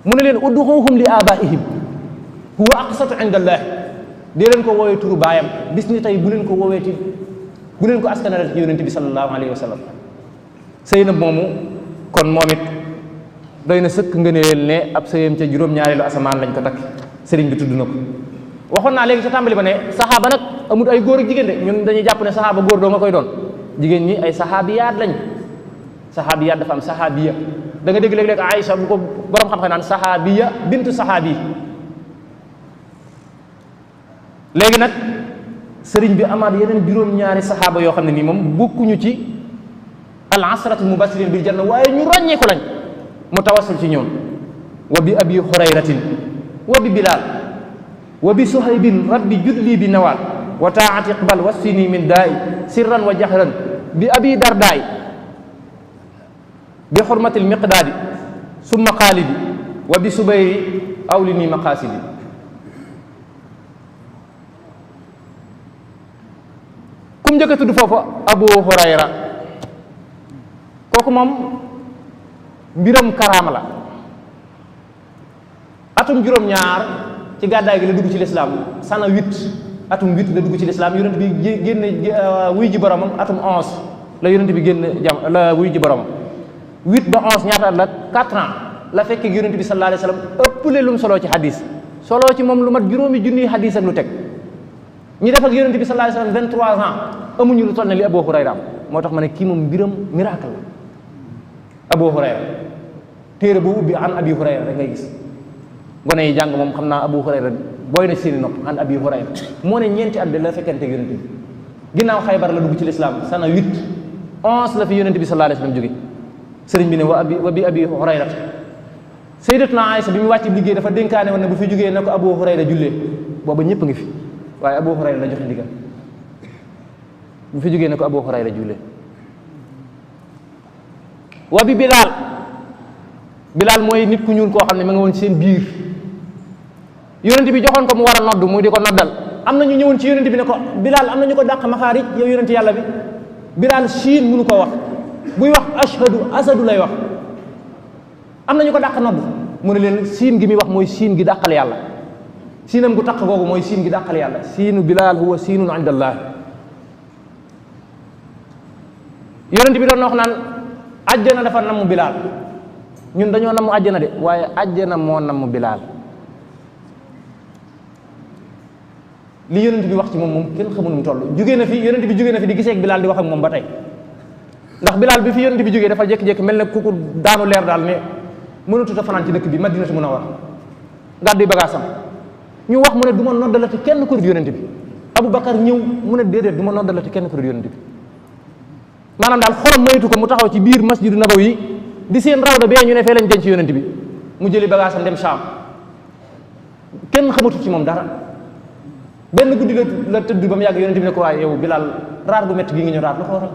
mu ne leen udduhum li abaihim huwa aqsatu inda allah dee leen ko woowee turu baayam bis ni tey bu leen ko askanale ci yonent bi sallallahu alayhi wa sallam Seynab moomu kon moom it doy na sëkk ngëneel ne ab sëyam ca juróom-ñaareelu asamaan lañ ko takk sëriñ bi tudd na ko waxoon naa léegi ca tàmbali ba ne saxaaba nag amul ay góor ak jigéen de ñun dañuy jàpp ne saxaaba góor doo nga koy doon jigéen ñi ay saxaabiyaat lañ saxaabiyaat dafa am saxaabiya da nga dégg léeg-léeg Aïcha bu ko borom xam-xam naan saxaabiya bintu saxaabi léegi nag sëriñ bi amaat yeneen juróom-ñaari saxaaba yoo xam ne nii moom bokkuñu ci al asratu mubashirin bil janna waaye ñu ràññee ko lañ mu tawassul ci ñoom wa bi abi hurayratin wa bi bilal wa bi suhaybin rabbi judli bi nawaal wa taati iqbal wasfini min daai sirran wa jahran bi abi dardaay bi xurmati lmiqdaadi summa xaalidi wa bi subayri awlini maqaasidi kum njëkk a tudd foofu abu hurayra kooku moom mbiram karaama la atum juróom-ñaar ci gàddaay gi la dugg ci lislaam sana 8 atum 8 la dugg ci lislaam yonent bi génn wuy ji boromam atum 11 la yonent bi génn la wuy ji boromam 8 ba 11 ñaata at la 4 ans la fekkee yonent bi sallallahu alayhi wasallam ëppale lu mu soloo ci hadis soloo ci moom lu mat juróomi junniy hadis ak lu teg ñi def ak yonent bi sallallahu alayhi wasallam 23 ans amuñu lu toll ne li Abu Hurayra am moo tax ma ne kii moom mbiram miracle la Abu Hurayra téere bu ubbi an abi hurayra rek ngay gis. gone yi jàng moom xam naa abu hurayra booy na seeni nopp an abi hurayra moo ne ñeenti at de la fekkente yonent bi ginnaaw Xaybar la dugg ci lislaam sana 11 la fi yonent bi sallallahu alayhi wasallam jóge sëriñ bi ne wa bi abi hurayra sayyidatuna Aïsa bi mu wàcc liggéey dafa dénkaane woon ne bu fi jógee na ko abu hurayra jullee booba ñëpp ngi fi waaye abu hurayra la joxe ndigal bu fi jógee ne ko abu hurayra jullee wa bi bilaal mooy nit ku ñuul koo xam ne ma nga woon ci seen biir yonent bi joxoon ko mu war a nodd muy di ko noddal am na ñu ñëwoon ci yonent bi ne ko bilaal am na ñu ko dàq maxaarij yow yonent yàlla bi bilaal siin mënu ko wax buy wax ashhadu asadu lay wax am na ñu ko dàq nodd mu ne leen siin gi muy wax mooy siin gi dàqal yàlla siinam gu taq googu mooy siin gi dàqal yàlla siinu bilaal huwa siinun inda allah yonent bi doon wax naan àjjana dafa namm bilaal ñun dañoo namm àjjana de waaye àjjana moo namm bilaal li yonent bi wax ci moom kenn xamul nu mu toll jógee na fi yonent bi jógee na fi di gisee ak bilaal di wax ak moom ba tey ndax bilaal bi fi yonent bi jógee dafa jékki-jékki mel ne ku daanu leer daal ne mënatut a fanaan ci dëkk bi Madinatu Munawwara gàddu bagaasam ñu wax mu ne du ma noddalati kenn ku dul yonent bi Aboubacar ñëw mu ne déedéet du ma noddalati kenn ku dul yonent bi maanaam daal xolam maytu ko mu taxaw ci biir masjidu Nabawi di seen rawda bee ñu ne fee lañ denc yonent bi mu jëli bagaasam dem Saam kenn xamatu ci moom dara benn guddi la tëdd ba mu yàgg yonent bi ne ko waaye yow Bilaal raar gu métti gi nga ñëw raar lu ko waral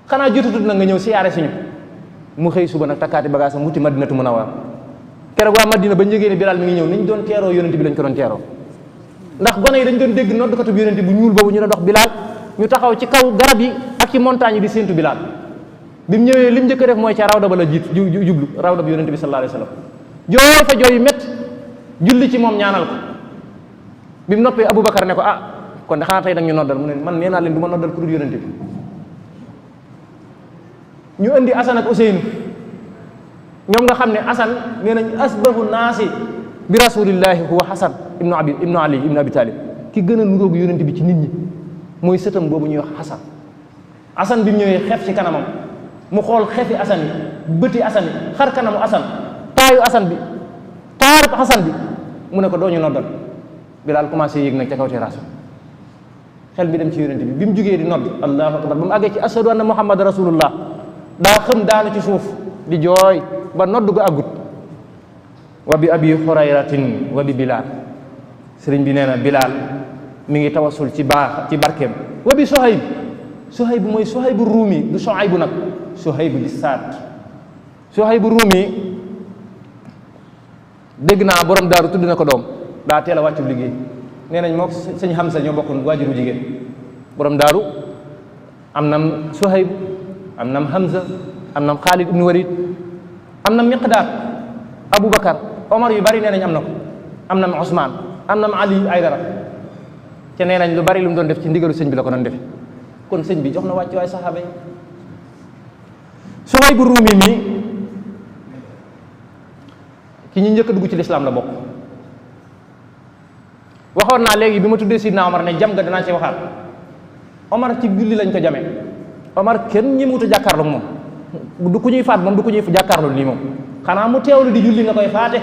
xanaa jotatut na nga ñëw siyaare si ñu mu xëy suba nag takkaati bagaasam wuti Madinatu Munawwara keroog waa Madina ba njëgee ne Bilaal mi ngi ñëw niñ doon teeroo yonent bi lañ ko doon teeroo ndax gone yi dañ doon dégg noddkatu bi yonent bu ñuul boobu ñu doon dox Bilaal ñu taxaw ci kaw garab yi ak ci montagne yi di séentu Bilaal bi mu ñëwee lim njëkk a def mooy ca rawda ba la jiit jublu rawda bi yonent bi sallallahu alayhi wasallam jooy fa jooy yu métti julli ci moom ñaanal ko bi mu noppee Aboubacar ne ko ah kon de xanaa tey nag ñu noddal mu ne man nee naa leen du ma noddal ku dul yonent bi ñu indi Asan ak Useynu ñoom nga xam ne Asan nee nañ asbahu naasi bi rasulillahi huwa Hasan ibnu Ali ibnu Abi Talib ki gën a nuróogu yonent bi ci nit ñi mooy sëtam boobu ñuy wax Hasan Asan bi mu ñëwee xef ci kanamam mu xool xefi Asan yi bëti Asan yi xar kanamu Asan taayu Asan bi taarub Asan bi mu ne ko doo ñu noddal Bilaal commencé yéeg nag ca kaw terrasse xel bi dem ci yonent bi mu jógee di nodd allahu akbar ba mu àggee ci ashhadu anna muhammad rasulullah daa xëm daanu ci suuf di jooy ba nodd ga àggut wa bi abi hurayratin wa bi Bilaal sëriñ bi nee na Bilaal mi ngi tawasul ci barkeem wa bi Suhayb mooy Suhaybu ruumi du Suhaybu nag Suhaybu di saat Suhaybu ruumi dégg naa borom daaru tudd na ko doom daa teel a wàccu liggéey nee nañ moo sëñ Hamza ñoo bokkoon waajuru jigéen borom daaru am nam Suhayb am nam Hamza am nam Xaalid ibnu Walid am nam Miqdaad Aboubacar Omar yu bari nee nañ am na ko am nam Ousmane am nam Ali Aydara te nee nañ lu bari lu mu doon def ci ndigalu sëñ bi la ko doon defe kon sëñ bi jox na wàcc waay saxaaba yi Suhaybu Ruumi mi ki ñu njëkk a dugg ci lislaam la bokk waxoon naa léegi bi ma tuddee Sidna Omar ne jam nga danaa ci waxaat Omar ci julli lañ ko jamee Omar kenn ñi mutu jàkkaarloo moom du ku ñuy faat moom du ku ñuy jàkkaarloo nii moom xanaa mu teewlu di julli nga koy faate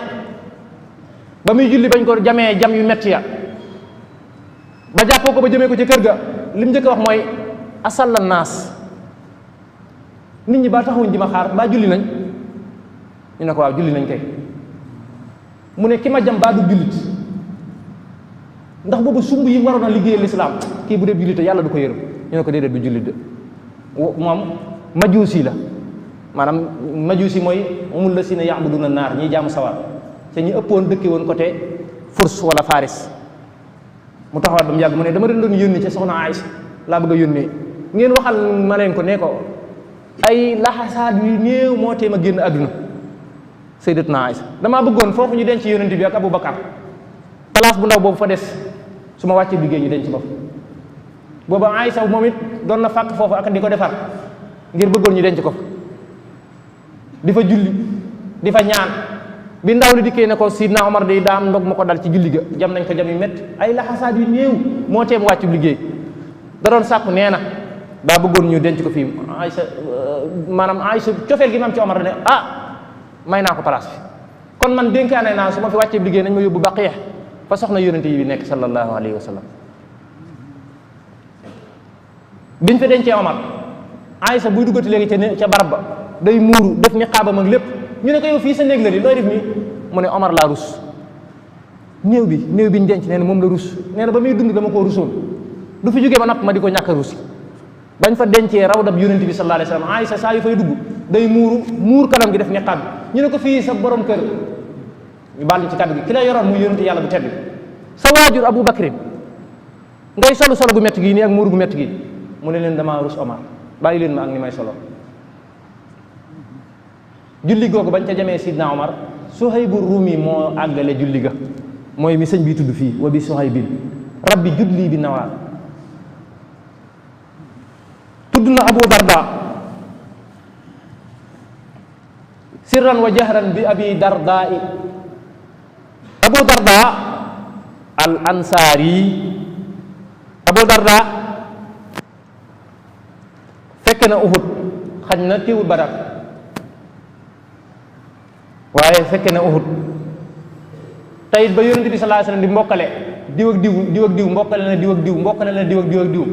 ba muy julli bañ ko jamee jam yu metti ya ba jàppoo ko ba jëmee ko ci kër ga lim njëkk a wax mooy asal la naas nit ñi ba taxawuñ di ma xaar ba julli nañ ñu ne ko waaw julli nañ kay mu ne ki ma jam baa du jullit ndax boobu sumb yi waroon a liggéeyal lislaam kii bu dee jullit yàlla du ko yërëm ñu ne ko déedéet du jullit de moom majuusi la maanaam majuusi mooy umul la si ne ya'buduna naar ñiy jaamu sawar te ñi ëppoon dëkke woon côté Furs wala Faris mu taxawaat ba mu yàgg mu ne dama leen doon yónni ca soxna Aïcha laa bëgg a yónnee ngeen waxal ma leen ko ne ko ay laxasaat yu néew moo teem a génn àdduna sayyidatuna Aïcha damaa bëggoon foofu ñu denc yonent bi ak Aboubacar place bu ndaw boobu fa des su ma wàccee liggéey ñu denc ba booba Aïcha moom it doon na fàkk foofu ak di ko defar ngir bëggoon ñu denc ko fa di fa julli di fa ñaan bi ndaw li dikkee ne ko Sidna Omar day daam ndog ma ko dal ci julli ga jam nañ ko jam yu métti ay laxasaat yu néew moo teem wàccu liggéey da doon sàkku nee na daa bëggoon ñu denc ko fii Aysa maanaam Aysa cofeel gi ma am ci Omar ne may naa ko place bi kon man dénkaane naa su ma fi wàccee liggéey nañ ma yóbbu Baqiya fa soxna yonente yi bi nekk sallallahu alayhi wa sallam. biñ fa dencee Omar Aysa buy duggati léegi ca barab ba day muuru def niqaabam ak lépp ñu ne ko yow fii sa néeg la di looy def nii mu ne Omar laa rus néew bi ñu denc nee na moom la rus nee na ba muy dund dama koo rusoon du fi jógee ba napp ma di ko ñàkk a rus bañ fa dencee rawdab yonente bi sallallahu alayhi wa sallam Aysa saa yu fay dugg day muur kanam gi def niqaab bi ñu ne ko fii sa borom kër ñu baal ñu ci kàddu gi ki la yoroon muy yonente yàlla bu tedd sa waajur Abu Bakrin ngay solo gu métti gii nii ak muur gu métti gi mu ne leen damaa rus Omar bàyyi leen ma ak ni may solo julli googu bañ ca jamee Sidna Omar Suhaybu Rumi moo àggale julli ga mooy mi sëñ bi tudd fii wa bi Suhaybin rabbi julli bi nawaar tudd na Abu Darda sirran wa jahran bi abi dardai Abu Darda al ansaari Abu Darda fekk na Uhud xaj na teewul Badar waaye fekk na Uhud tayit ba yonent bi sallallahu alayhi wasallam di mbokkale diw ak diw mbokkale na diw ak diw mbokkale na diw ak diw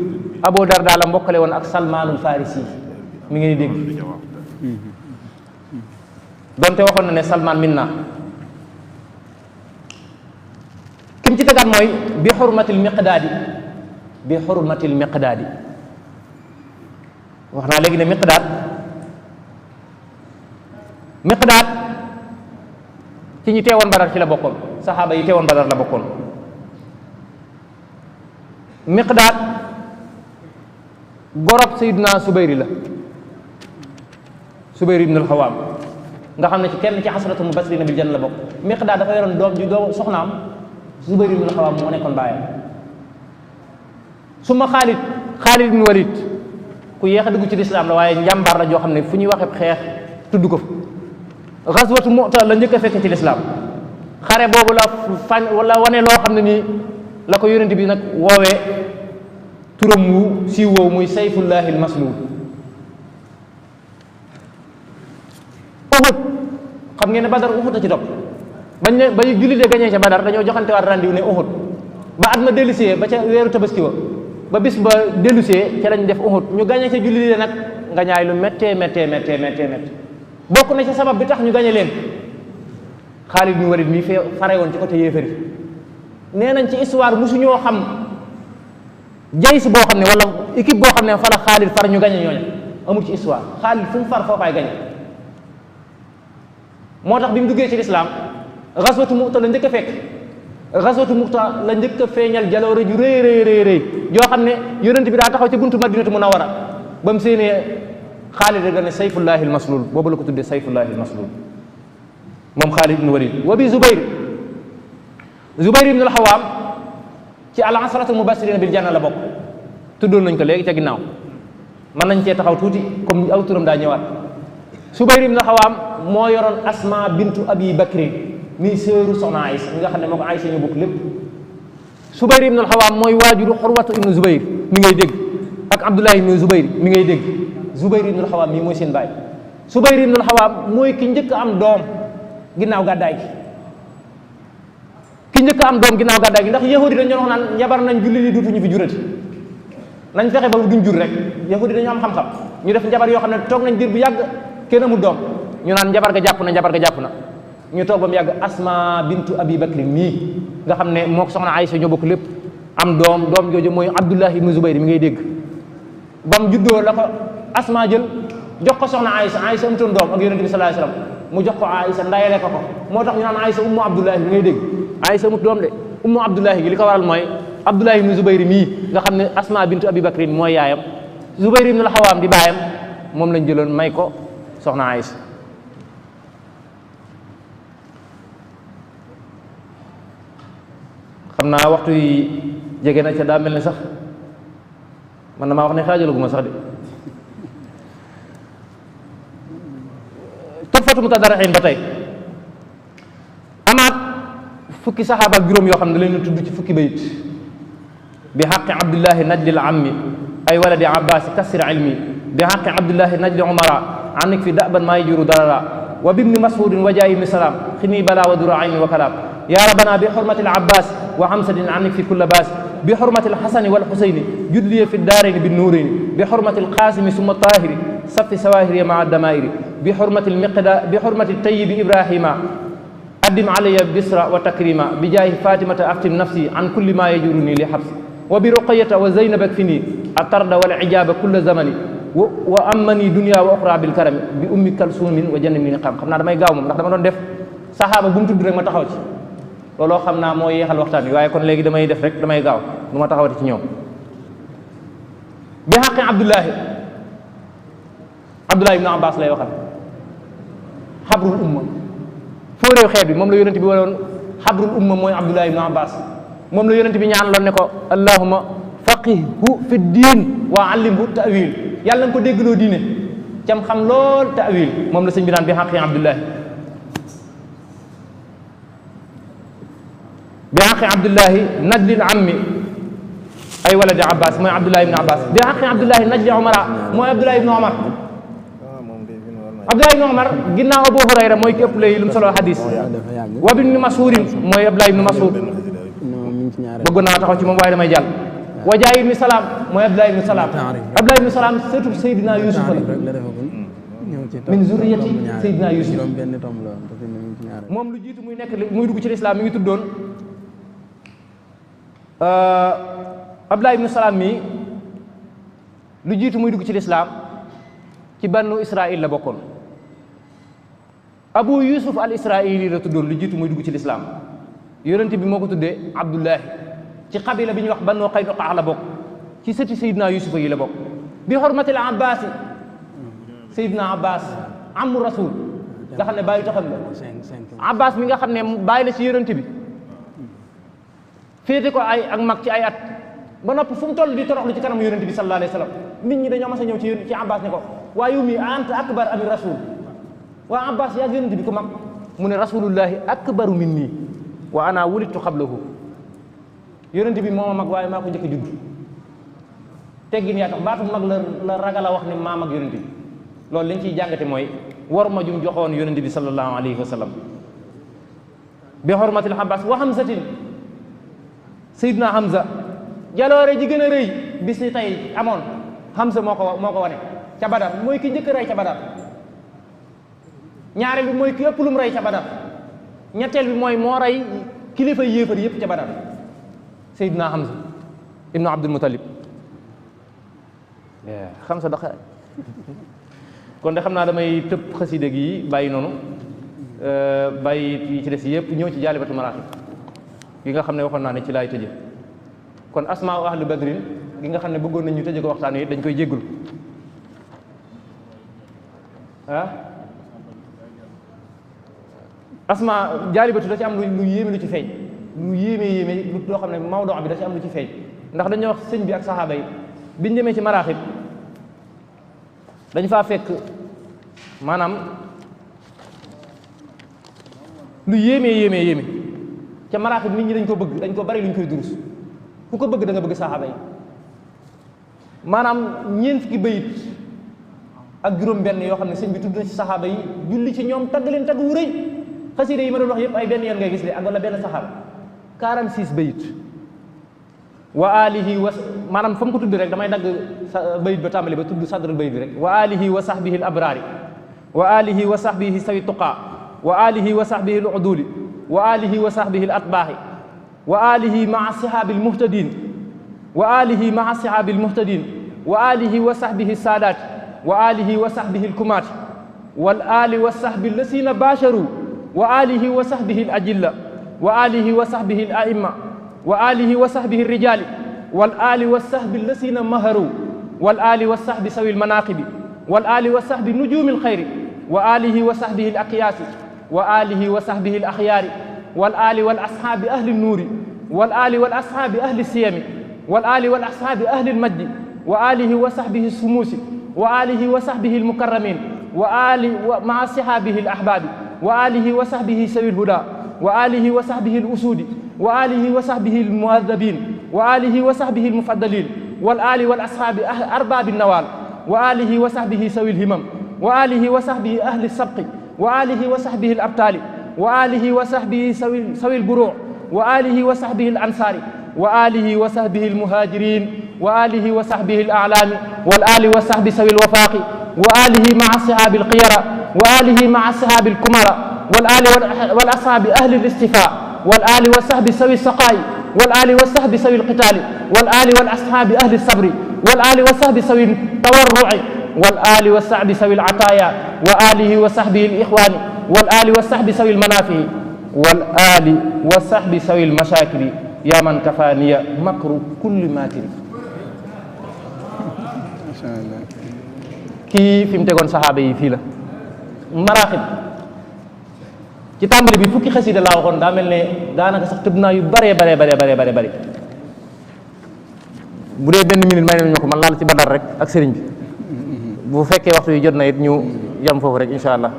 Abu Darda la mbokkale woon ak Salmaanul Farisi mi ngi dégg donte waxoon na ne Salmaan minna kim ci tegaat mooy bi xurmatil miqdaadi wax naa léegi ne miqdaad ci ñi teewoon Badar ci la bokkoon saxaaba yi teewoon Badar la bokkoon miqdaad gorob Sayyidina Subayri la Subayri ibn al-Xawaam nga xam ne ci kenn ci xasratu mubashirina bil janna la bokk miqdaad dafa yoroon doom ji doo soxnaam Subayri ibn al-Xawaam moo nekkoon baayam suma Xaalid ibn Walid ku yéex a dugg ci lislaam la waaye njàmbaar la joo xam ne fu ñuy waxee xeex tudd ko fa xaswatu Mu'ta la njëkk a fekk ci lislaam xare boobu la wane loo xam ne nii la ko yonent bi nag woowee turam wu siiw woowu muy sayfullahi almaslul Uhud xam ngeen ne Badar Uhud a ci topp ba ñu julli de gañee ca Badar dañoo joxante waat rendiw ne Uhud ba at ma dellusee ba ca weeru tabaski wa ba bis ba dellusee ca lañ def Uhud ñu gañee ca julli de nag nga ñaay lu méttee bokk na ci sabab bi tax ñu gañe leen Xaalid ibn Walid mii fee fare woon ci côté yéefari nee nañ ci histoire musuñoo xam jays boo xam ne wala équipe boo xam ne fa la Xaalid far ñu gañe ñooña amul ci histoire Xaalid fu mu far foofaay gañe moo tax bi mu duggee ci lislaam xaswatu Mu'ta la njëkk a fekk xaswatu Mu'ta la njëkk a feeñal jaloore ju rëy joo xam ne yonent bi daa taxaw ci buntu Madinatu Munawwara ba mu séenee Xaalid da ne sayfullahi almaslul boobu la ko tuddee sayfullahi almaslul moom Xaalid ibn Walid wa bi Zubayr ibn al-Xawaam ci al-asharatu al-mubashirina bil janna la bokk tuddoon nañ ko léegi ca ginnaaw mën nañ cee taxaw tuuti comme aw turam daa ñëwaat Zubayr ibn al-Xawaam moo yoroon Asma bintu Abi Bakrin mi seeru soxna Aysa mi nga xam ne moo ko Aysa ñu bokk lépp Zubayr ibn al-Xawaam mooy waajuru Xurwatu ibn Zubayr mi ngay dégg ak Abdullahi ibn Zubayr mi ngay dégg Zubayr ibn al-Xawaam mii mooy seen baay Zubayr ibn al-Xawaam mooy ki njëkk am doom ginnaaw gàddaay gi ndax yahudi dañu wax naan njabar nañ julli li duutuñu fi jurati nañ fexe ba duñ jur rek yahudi dañu am xam-xam ñu def njabar yoo xam ne toog nañ diir bu yàgg kenn amul doom ñu naan njabar ga jàpp na ñu toog ba mu yàgg Asma bintu Abi Bakri mii nga xam ne moo ko soxna Aysa ñoo bokk lépp am doom jooju mooy Abdullah ibn Zubayr mi ngay dégg ba mu juddoo la ko Asma jël jox ko soxna Aysa amutoon doom ak yonent bi sallallahu alayhi wasallam mu jox ko Aysa ndayale ko moo tax ñu naan Aysa ummu Abdullahi bi ngay dégg Aysa amut doom de ummu Abdullahi gi li ko waral mooy Abdullahi ibn Zubayr mii nga xam ne Asma bintu Abi Bakrin mooy yaayam Zubayr ibn al-Xawaam di baayam moom lañ jëloon may ko soxna Aysa xam naa waxtu yi jege na ca daa mel ni sax man damaa wax ne xaajalaguma sax de Tuhfatu Mutadarri'in ba tey amaat fukki saxaaba ak juróom yoo xam ne leen tudd ci fukki bayit bi xaqi Abdullahi najdil ammi ay waladi abbasi kassir ilmi bi haqqi abdullahi najli umara annik fi daban ma yajuru darara wa bibni mas'udin wa jaayi ibni salam xini bala wa dura ayni wa kalam ya rabbana bi hurmati al abbas wa hamsadin annik fi kulla baas bi hurmati al hasani wal husayni judliya fi daarayni bin nuurayni bi hurmati al qasimi summa tahiri safi sawahiri ma damairi bi hurmati al miqda bi hurmati al tayyib ibrahima addim alayya bisra wa takrima bi jaahi fatimata aftim nafsi an kulli ma yajuruni li habsi wa bi ruqayyata wa zaynab akfini atarda wal ijaba kulla zamani wa amani dunya wa ukhra bil karami bi ummi kalsumin wa janni min xam naa damay gaaw moom ndax dama doon def saxaaba bu mu tudd rek ma taxaw ci looloo xam naa moo yeexal waxtaan wi waaye kon léegi damay def rek damay gaaw du ma taxawati ci ñoom bi xaqi abdullahi ibnu abbas lay waxal xabrul umma foo réew xeet bi moom la yonent bi waloon xabrul umma mooy abdullahi ibnu abbas moom la yonent bi ñaan loon ne ko allahumma faqihhu fi diin wa allimhu ta'wil yàlla nga ko déggloo diine cam xam lool ta'wil moom la sëñ bi naan bi xaqi abdullahi bi xaqi abdullahi najlil ammi ay waladi abbas mooy abdullahi ibnu abbas bi xaqi abdullahi najli umara mooy abdullahi ibnu umar abdullahi ibnu umar ginnaaw abu hurayra mooy ki ëpp lay lu mu solo hadis wa ibnu mas'udin mooy abdullahi ibnu mas'ud bëggoon naa taxaw ci moom waaye damay jàll wa jaay ibnu salaam mooy abdullahi ibnu salaam abdullahi ibnu salaam surtout Seydina Yusuf la min zurriyati Seydina Yusuf moom lu jiitu muy nekk muy dugg ci lislaam mi ngi tuddoon abdullahi ibnu salaam mi lu jiitu muy dugg ci lislaam ci bannu Israil la bokkoon abu yusuf al israili la tuddoon lu jiitu muy dugg ci lislaam yonent bi moo ko tuddee abdullahi ci xabila bi ñuy wax bannoo Qaynuqaa la bokk ci sëti Seydina Yusufa yi la bokk bi xormatil abbasi Seydina Abbas amu rasul nga xam ne bàyyi taxam la Abbas mi nga xam ne bàyyi la ci yonent bi féete ko ay ak mag ci ay at ba noppi fu mu toll di toroxlu ci kanam yonent bi sallallahu alayhi wa sallam nit ñi dañoo mas a ñëw ci Abbas ne ko waa yow mi anta akbar ami rasul waa Abbas yaa yonent bi ko mag mu ne rasulullahi akbaru minni wa ana wulidtu qablahu yonent bi moo ma mag waaye maa ko njëkk a judd teggin yaa tax baatu mag la ragal a wax ne maa mag yonent bi loolu liñ ciy jàngate mooy war ma jum joxoon yonent bi sallallahu alayhi wa sallam bi xormatil Abbas wa Hamzatin Seydina Hamza jaloore ji gën a rëy bis ni tey amoon Hamza moo ko wane ca Badar mooy ki njëkk a rey ca Badar ñaareel bi mooy ki ëpp lum rey ca Badar ñetteel bi mooy moo rey kilifa yéefar yëpp ca Badar Seydina Hamza ibnu Abdul Muttalib Hamza daxa kon de xam naa damay tëb xaside gi bàyyi noonu bàyyi yi ci des yëpp ñëw ci jaalibatu maraaxib gi nga xam ne waxoon naa ne ci laay tëje kon asmaa ahlu badrin gi nga xam ne bëggoon nañu tëje ko waxtaan yi dañ koy jéggul asma jaalibatu da ci am lu yéeme lu ci feeñ lu yéeme loo xam ne mawdoo bi da ci am lu ci feeñ ndax dañoo wax sëñ bi ak saxaaba yi biñ demee ci maraaxib dañ faa fekk maanaam lu yéeme ca maraaxib nit ñi dañ ko bëgg dañ ko bari luñ koy durus ku ko bëgg da nga bëgg saxaaba yi maanaam ñeent fukki bayit ak juróom benn yoo xam ne sëñ bi tudd na ci saxaaba yi julli ci ñoom tagg leen tagg wu rëy xasida yi ma doon wax yëpp ay benn yoon ngay gis le ak wala benn saxaaba 46 bayit wa alihi wa maanaam fa mu ko tudd rek damay dagg bayit ba tàmbali ba tudd sadral bayit bi rek wa alihi wa sahbihi al abrari wa alihi wa sahbihi sawi tuqa wa alihi wa sahbihi al uduli wa alihi wa sahbihi al atbaahi wa alihi maa sihaabi al muhtadin wa alihi maa sihaabi al muhtadin wa alihi wa sahbihi saadaati wa alihi wa sahbihi al kumaati wal ali wa sahbi lasina basharu wa alihi wa sahbihi al ajilla wa alihi wa sahbihi al aimma wa alihi wa sahbihi al rijali wal ali wa sahbi lasina maharu wal ali wa sahbi sawi al manaqibi wal ali wa sahbi nujumi al khayri wa alihi wa sahbihi al aqyasi wa alihi wa sahbihi al akhyari wal ali wal ashaabi ahli nuuri wal ali wal ashaabi ahli siyami wal ali wal ashaabi ahli al majdi wa alihi wa sahbihi sumuusi wa alihi wa sahbihi al mukarramin wa ali maa sihaabihi al ahbaabi wa alihi wa sahbihi sawi al huda wa alihi wa sahbihi al usudi wa alihi wa sahbihi al muhaddabin wa alihi wa sahbihi al mufaddalin wal ali wal ashaabi arbaabi nawaal wa alihi wa sahbihi sawi lhimam wa alihi wa sahbihi ahli sabqi wa alihi wa sahbihi al abtaali wa alihi wa sahbihi sawi lburuu wa alihi wa sahbihi al ansaari wa alihi wa sahbihi al muhajirin wa alihi wa sahbihi al a'laami wal ali wa sahbi sawi lwafaaqi wa alihi maa sahaabi alxiyara wa alihi maa sahaabi alkumara wal ali wal ashaabi ahli listifaa wal ali wa sahbi sawi saqaayi wal ali wa sahbi sawi alqitaali wal ali wal ashaabi ahli sabri wal ali wa sahbi sawi tawarruci wal ali wa sahbi sawi alataaya wa alihi wa sahbihi alixwaani wal ali wa sahbi sawi almanaafihi wal ali wa sahbi sawi almashaakili yaa man kafaaniya makru kulli maakiri. kii fi mu tegoon saxaaba yi fii la maraaxib ci tàmbali bi fukki xasida laa waxoon daa mel ne daanaka sax tëb naa yu bare bu dee benn minute may nañ ma ko man laal ci badar rek ak sëriñ bi bu fekkee waxtu yi jot na it ñu yam foofu rek insha allah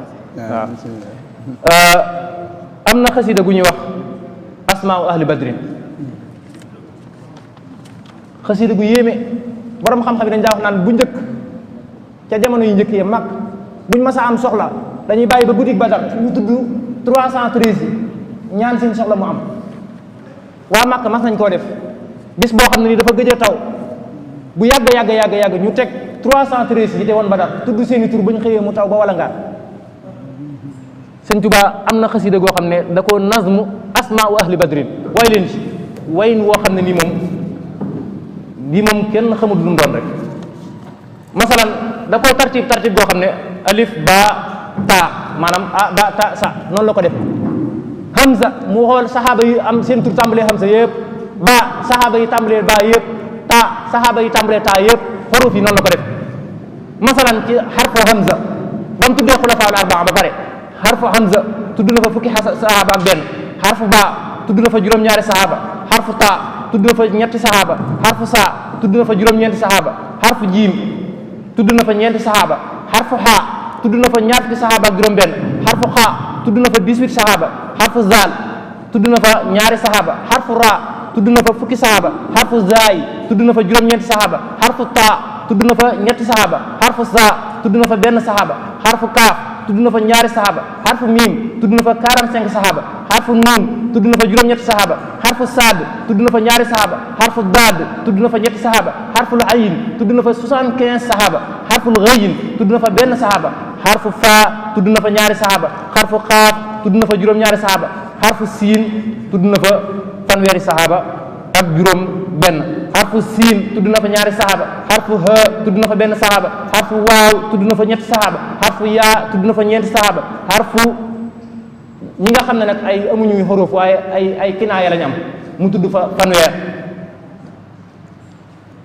waaw am na xasida gu ñuy wax asmaau ahli badrin xasida gu yéeme borom xam-xam yi dañ daa wax naan bu njëkk ca jamono yu njëkk yi mag buñ masa am soxla dañuy bàyyi ba guddi badar ñu tudd 313 yi ñaan seen soxla mu am waa Màkk mas nañ koo def bis boo xam ne ni dafa gëj a taw bu yàgg ñu teg 313 yi te woon badar tudd seeni tur ba ñu xëyee mu taw ba wala ngaan Sëñ Tuubaa am na xasida goo xam ne da ko nazmu asmaau ahli badrin way leen ci wayin woo xam ne nii moom kenn xamul lu mu doon rek masalan da koy tartib goo xam ne alif ba ta maanaam a ba ta sa noonu la ko def hamza mu xool saxaaba yi am seen tur tàmbalee hamza yëpp ba saxaaba yi tàmbalee ba yëpp ta saxaaba yi tàmbalee ta yëpp xaruf yi noonu la ko def masalan ci xarfu hamza ba mu tuddee xulafaa al arbaa ba pare xarfu hamza tudd na fa fukki saxaaba ak benn xarfu ba tudd na fa juróom-ñaari saxaaba xarfu ta tudd na fa ñetti saxaaba xarfu saa tudd na fa juróom-ñeenti saxaaba xarfu jiim tudd na fa ñeenti saxaaba xarfu xaa tudd na fa ñaar fukki saxaaba ak juróom-benn xarfu xaa tudd na fa 18 saxaaba xarfu zaal tudd na fa ñaari saxaaba xarfu raa tudd na fa fukki saxaaba xarfu zaay tudd na fa juróom-ñeenti saxaaba xarfu taa tudd na fa ñetti saxaaba xarfu saa tudd na fa benn saxaaba xarfu kaaf tudd na fa ñaari saxaaba xarfu miim tudd na fa 45 saxaaba xarfu nuun tudd na fa juróom-ñetti saxaaba xarfu saad tudd na fa ñaari saxaaba xarfu daad tudd na fa ñetti saxaaba xarful ayin tudd na fa 75 saxaaba xarful ghayin tudd na fa benn saxaaba xarfu faa tudd na fa ñaari saxaaba xarfu xaaf tudd na fa juróom-ñaari saxaaba xarfu siin tudd na fa fanweeri saxaaba ak juróom benn xarfu siin tudd na fa ñaari saxaaba xarfu ha tudd na fa benn saxaaba xarfu waaw tudd na fa ñetti saxaaba xarfu yaa tudd na fa ñeenti saxaaba xarfu ñi nga xam ne nag ay amuñuy xorof waaye ay kinaaya lañ am mu tudd fa fanweer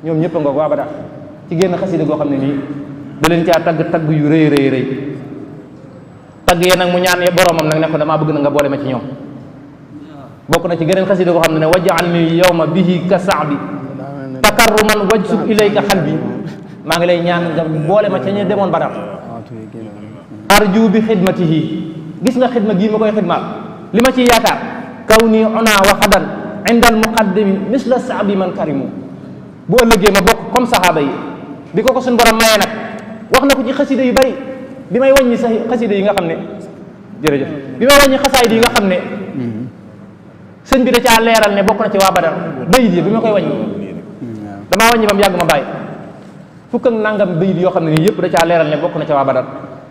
ñoom ñëpp a ngoog waa Badar ci génn xasida goo xam ne nii da leen caa tagg yu rëy tagg yee nag mu ñaan boromam nag ne ko damaa bëgg na nga boole ma ci ñoom bokk na ci geneen xasida goo xam ne waj'alni yawma bihi ka sa'bi takarruman wajsub ilayka xalbi maa ngi lay ñaan nga boole ma ca ñi demoon Badar arju bi xidmatihi gis nga xidma gii ma koy xidmaal li ma ciy yaakaar kaw nii ona wa xadan indal muqaddimi misla sa'bi man karimu bu ëllëgee ma bokk comme saxaaba yi bi ko suñu borom mayee nag wax na ko ci xasida yu bari bi may wàññi sax xasida yi nga xam ne jërëjëf bi may wàññi xasaayid yi nga xam ne sëñ bi da caa leeral ne bokk na ci waa Badar bayit yi bi ma koy wàññi damaa wàññi ba mu yàgg ma bàyyi fukk ak nangam bayit yoo xam ne nii yëpp da caa leeral ne bokk na ci waa Badar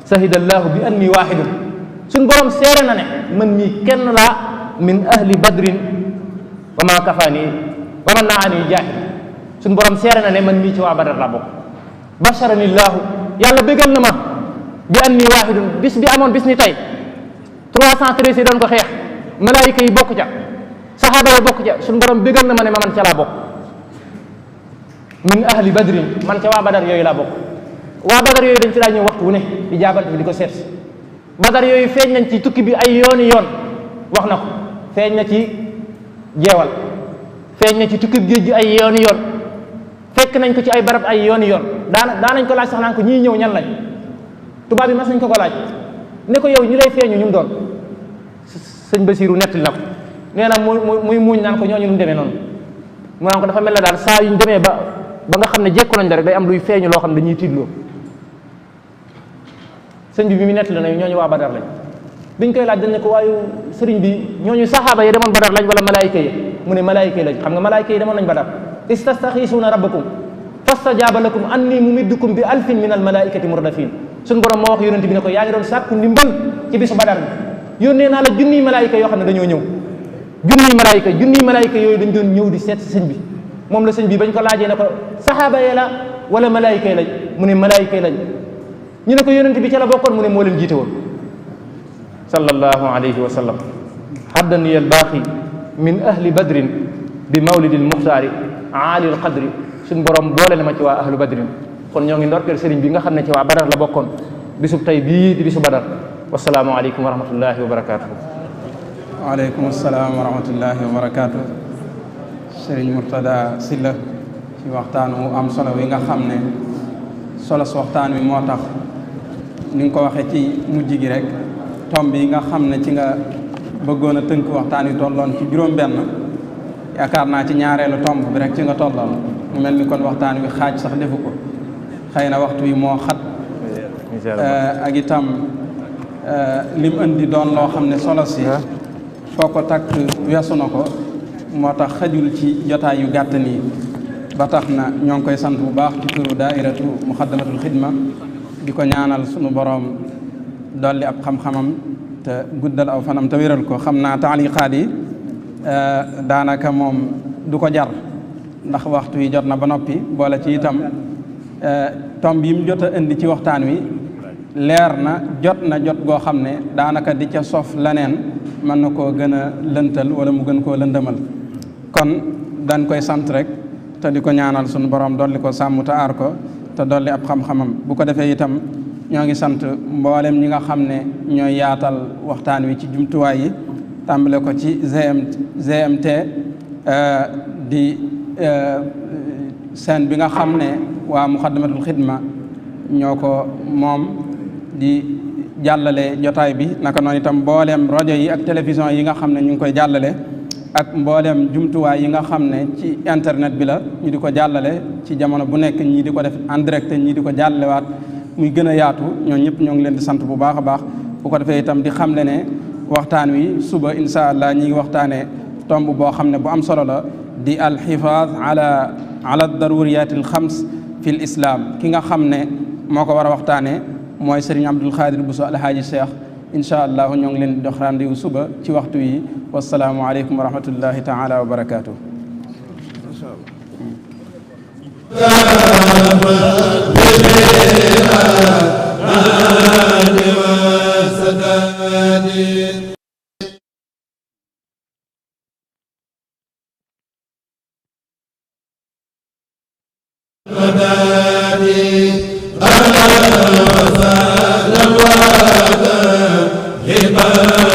sahidallahu bi anni waahidun suñ borom seere na ne man mii kenn laa min ahli badrin wa ma kafaani wa man naani jaahid suñ borom seere na ne man mii ci waa Badar laa bokk basharanillahu yàlla bégal na ma bi anni waahidun bis bi amoon bis ni tey 313 yi doon ko xeex malaayika yi bokk ca saxaaba yi bokk ca suñ borom bégal na ma ne ma man ca laa bokk min ahli badrin man ca waa Badar yooyu laa bokk waa Badar yooyu dañ ci daa ñëw waxtu wu ne di jaabante bi di ko seet si Badar yooyu feeñ nañ ci tukki bi ay yooni yoon wax na ko feeñ na ci jeewal feeñ na ci tukki bi géej gi ay yooni yoon fekk nañ ko ci ay barab ay yooni yoon daanañ ko laaj sax naan ko ñii ñëw ñan lañ tubaab bi mas nañ ko laaj ne ko yow ñi lay feeñu ñu mu doon sëñ Basiiru nettali na ko nee na muy muuñ naan ko ñooñu nu mu demee noonu mu naan ko dafa mel ne daal saa yuñ demee ba ba nga xam ne jekku nañ la rek day am luy feeñu loo xam ne dañuy tiitloo. sëñ bi mu nettali na ñooñu waa Badar lañ biñ koy laaj dañ ne ko waayu sëriñ bi ñooñu saxaaba yi demoon Badar lañ wala malaayika yi mu ne malaayika yi lañ. xam nga malaayika yi demoon nañ Badar istastaxiisuuna rabbakum fastajaaba lakum anni mumiddukum bi alfin min al malaikati murdafin. suñ borom moo wax yonent bi ne ko yaa ngi doon sàkku ndimbal ci bisu Badar bi yónnee naa la junniy malaayika yoo xam ne dañoo ñëw. junniy malaayika yooyu dañ doon ñëw di seet si sëñ bi moom la sëñ bi bañ ko laajee ne ko saxaaba yi la wala malaayika yi lañ mu ne malaayika yi lañ. ñu ne ko yonent bi ca la bokkoon mu ne moo leen jiite woon sallallahu alayhi wa sallam. haddani al baaqi min ahli badrin bi mawlidi al muxtaari aali al qadri. suñ borom boole na ma ci waa ahlu badrin kon ñoo ngi ndorteel sëriñ bi nga xam ne ci waa Badar la bokkoon bisub tey bii di bisu Badar. wasalaamu aleykum wa rahmatullahi wa barakaatuhu. waaleykum salaam wa rahmatullahi wa barakaatuhu. sëriñ Murtada Sylla ci waxtaan wu am solo wi nga xam ne solo si waxtaan wi moo tax ni nga ko waxee ci mujj gi rek tomb yi nga xam ne ci nga bëggoon a tënk waxtaan wi tolloon ci juróom-benn yaakaar naa ci ñaareelu tomb bi rek ci nga tolloon mu mel ni kon waxtaan wi xaaj sax defu ko xëy na waxtu wi moo xat ak itam lim indi doon loo xam ne solo si foo ko takk weesu na ko moo tax xajul ci jotaay yu gàtt nii ba tax na ñoo ngi koy sant bu baax ci turu daairatu muxaddamatul xidma di ko ñaanal sunu boroom dolli ab xam-xamam te guddal aw fanam te wéral ko. xam naa taaliqaat yi daanaka moom du ko jar ndax waxtu wi jot na ba noppi boole ci itam tomb yi mu jot a indi ci waxtaan wi leer na jot goo xam ne daanaka di ca sof leneen mën na koo gën a lëntal wala mu gën koo lëndëmal kon dañ koy sant rek te di ko ñaanal sunu borom dolli ko sàmm te aar ko te dolli ab xam-xamam. bu ko defee itam ñoo ngi sant mboolem ñi nga xam ne ñooy yaatal waxtaan wi ci jumtuwaay yi tàmbale ko ci GMT di seen bi nga xam ne waa muxaddamatul xidma ñoo ko moom di jàllale jotaay bi naka noonu itam mbooleem rajo yi ak télévision yi nga xam ne ñu ngi koy jàllale ak mbooleem jumtuwaay yi nga xam ne ci internet bi la ñu di ko jàllale ci jamono bu nekk ñii di ko def en direct ñii di ko jàllalewaat muy gën a yaatu ñoo ñëpp ñoo ngi leen di sant bu baax a baax. bu ko defee itam di xamle ne waxtaan wi suba insha allah ñi ngi waxtaanee tomb boo xam ne bu am solo la di alxifaaz ala daruriyaati alxams fi l islam. ki nga xam ne moo ko war a waxtaanee mooy Serigne Abdul Xaadir Buso alhaaji Cheikh. incha allah ñoo ngi leen di dox rendez-vous suba ci waxtu yi. wasalaamu aleykum wa rahmatullahi taala wa barakaatu. Hibba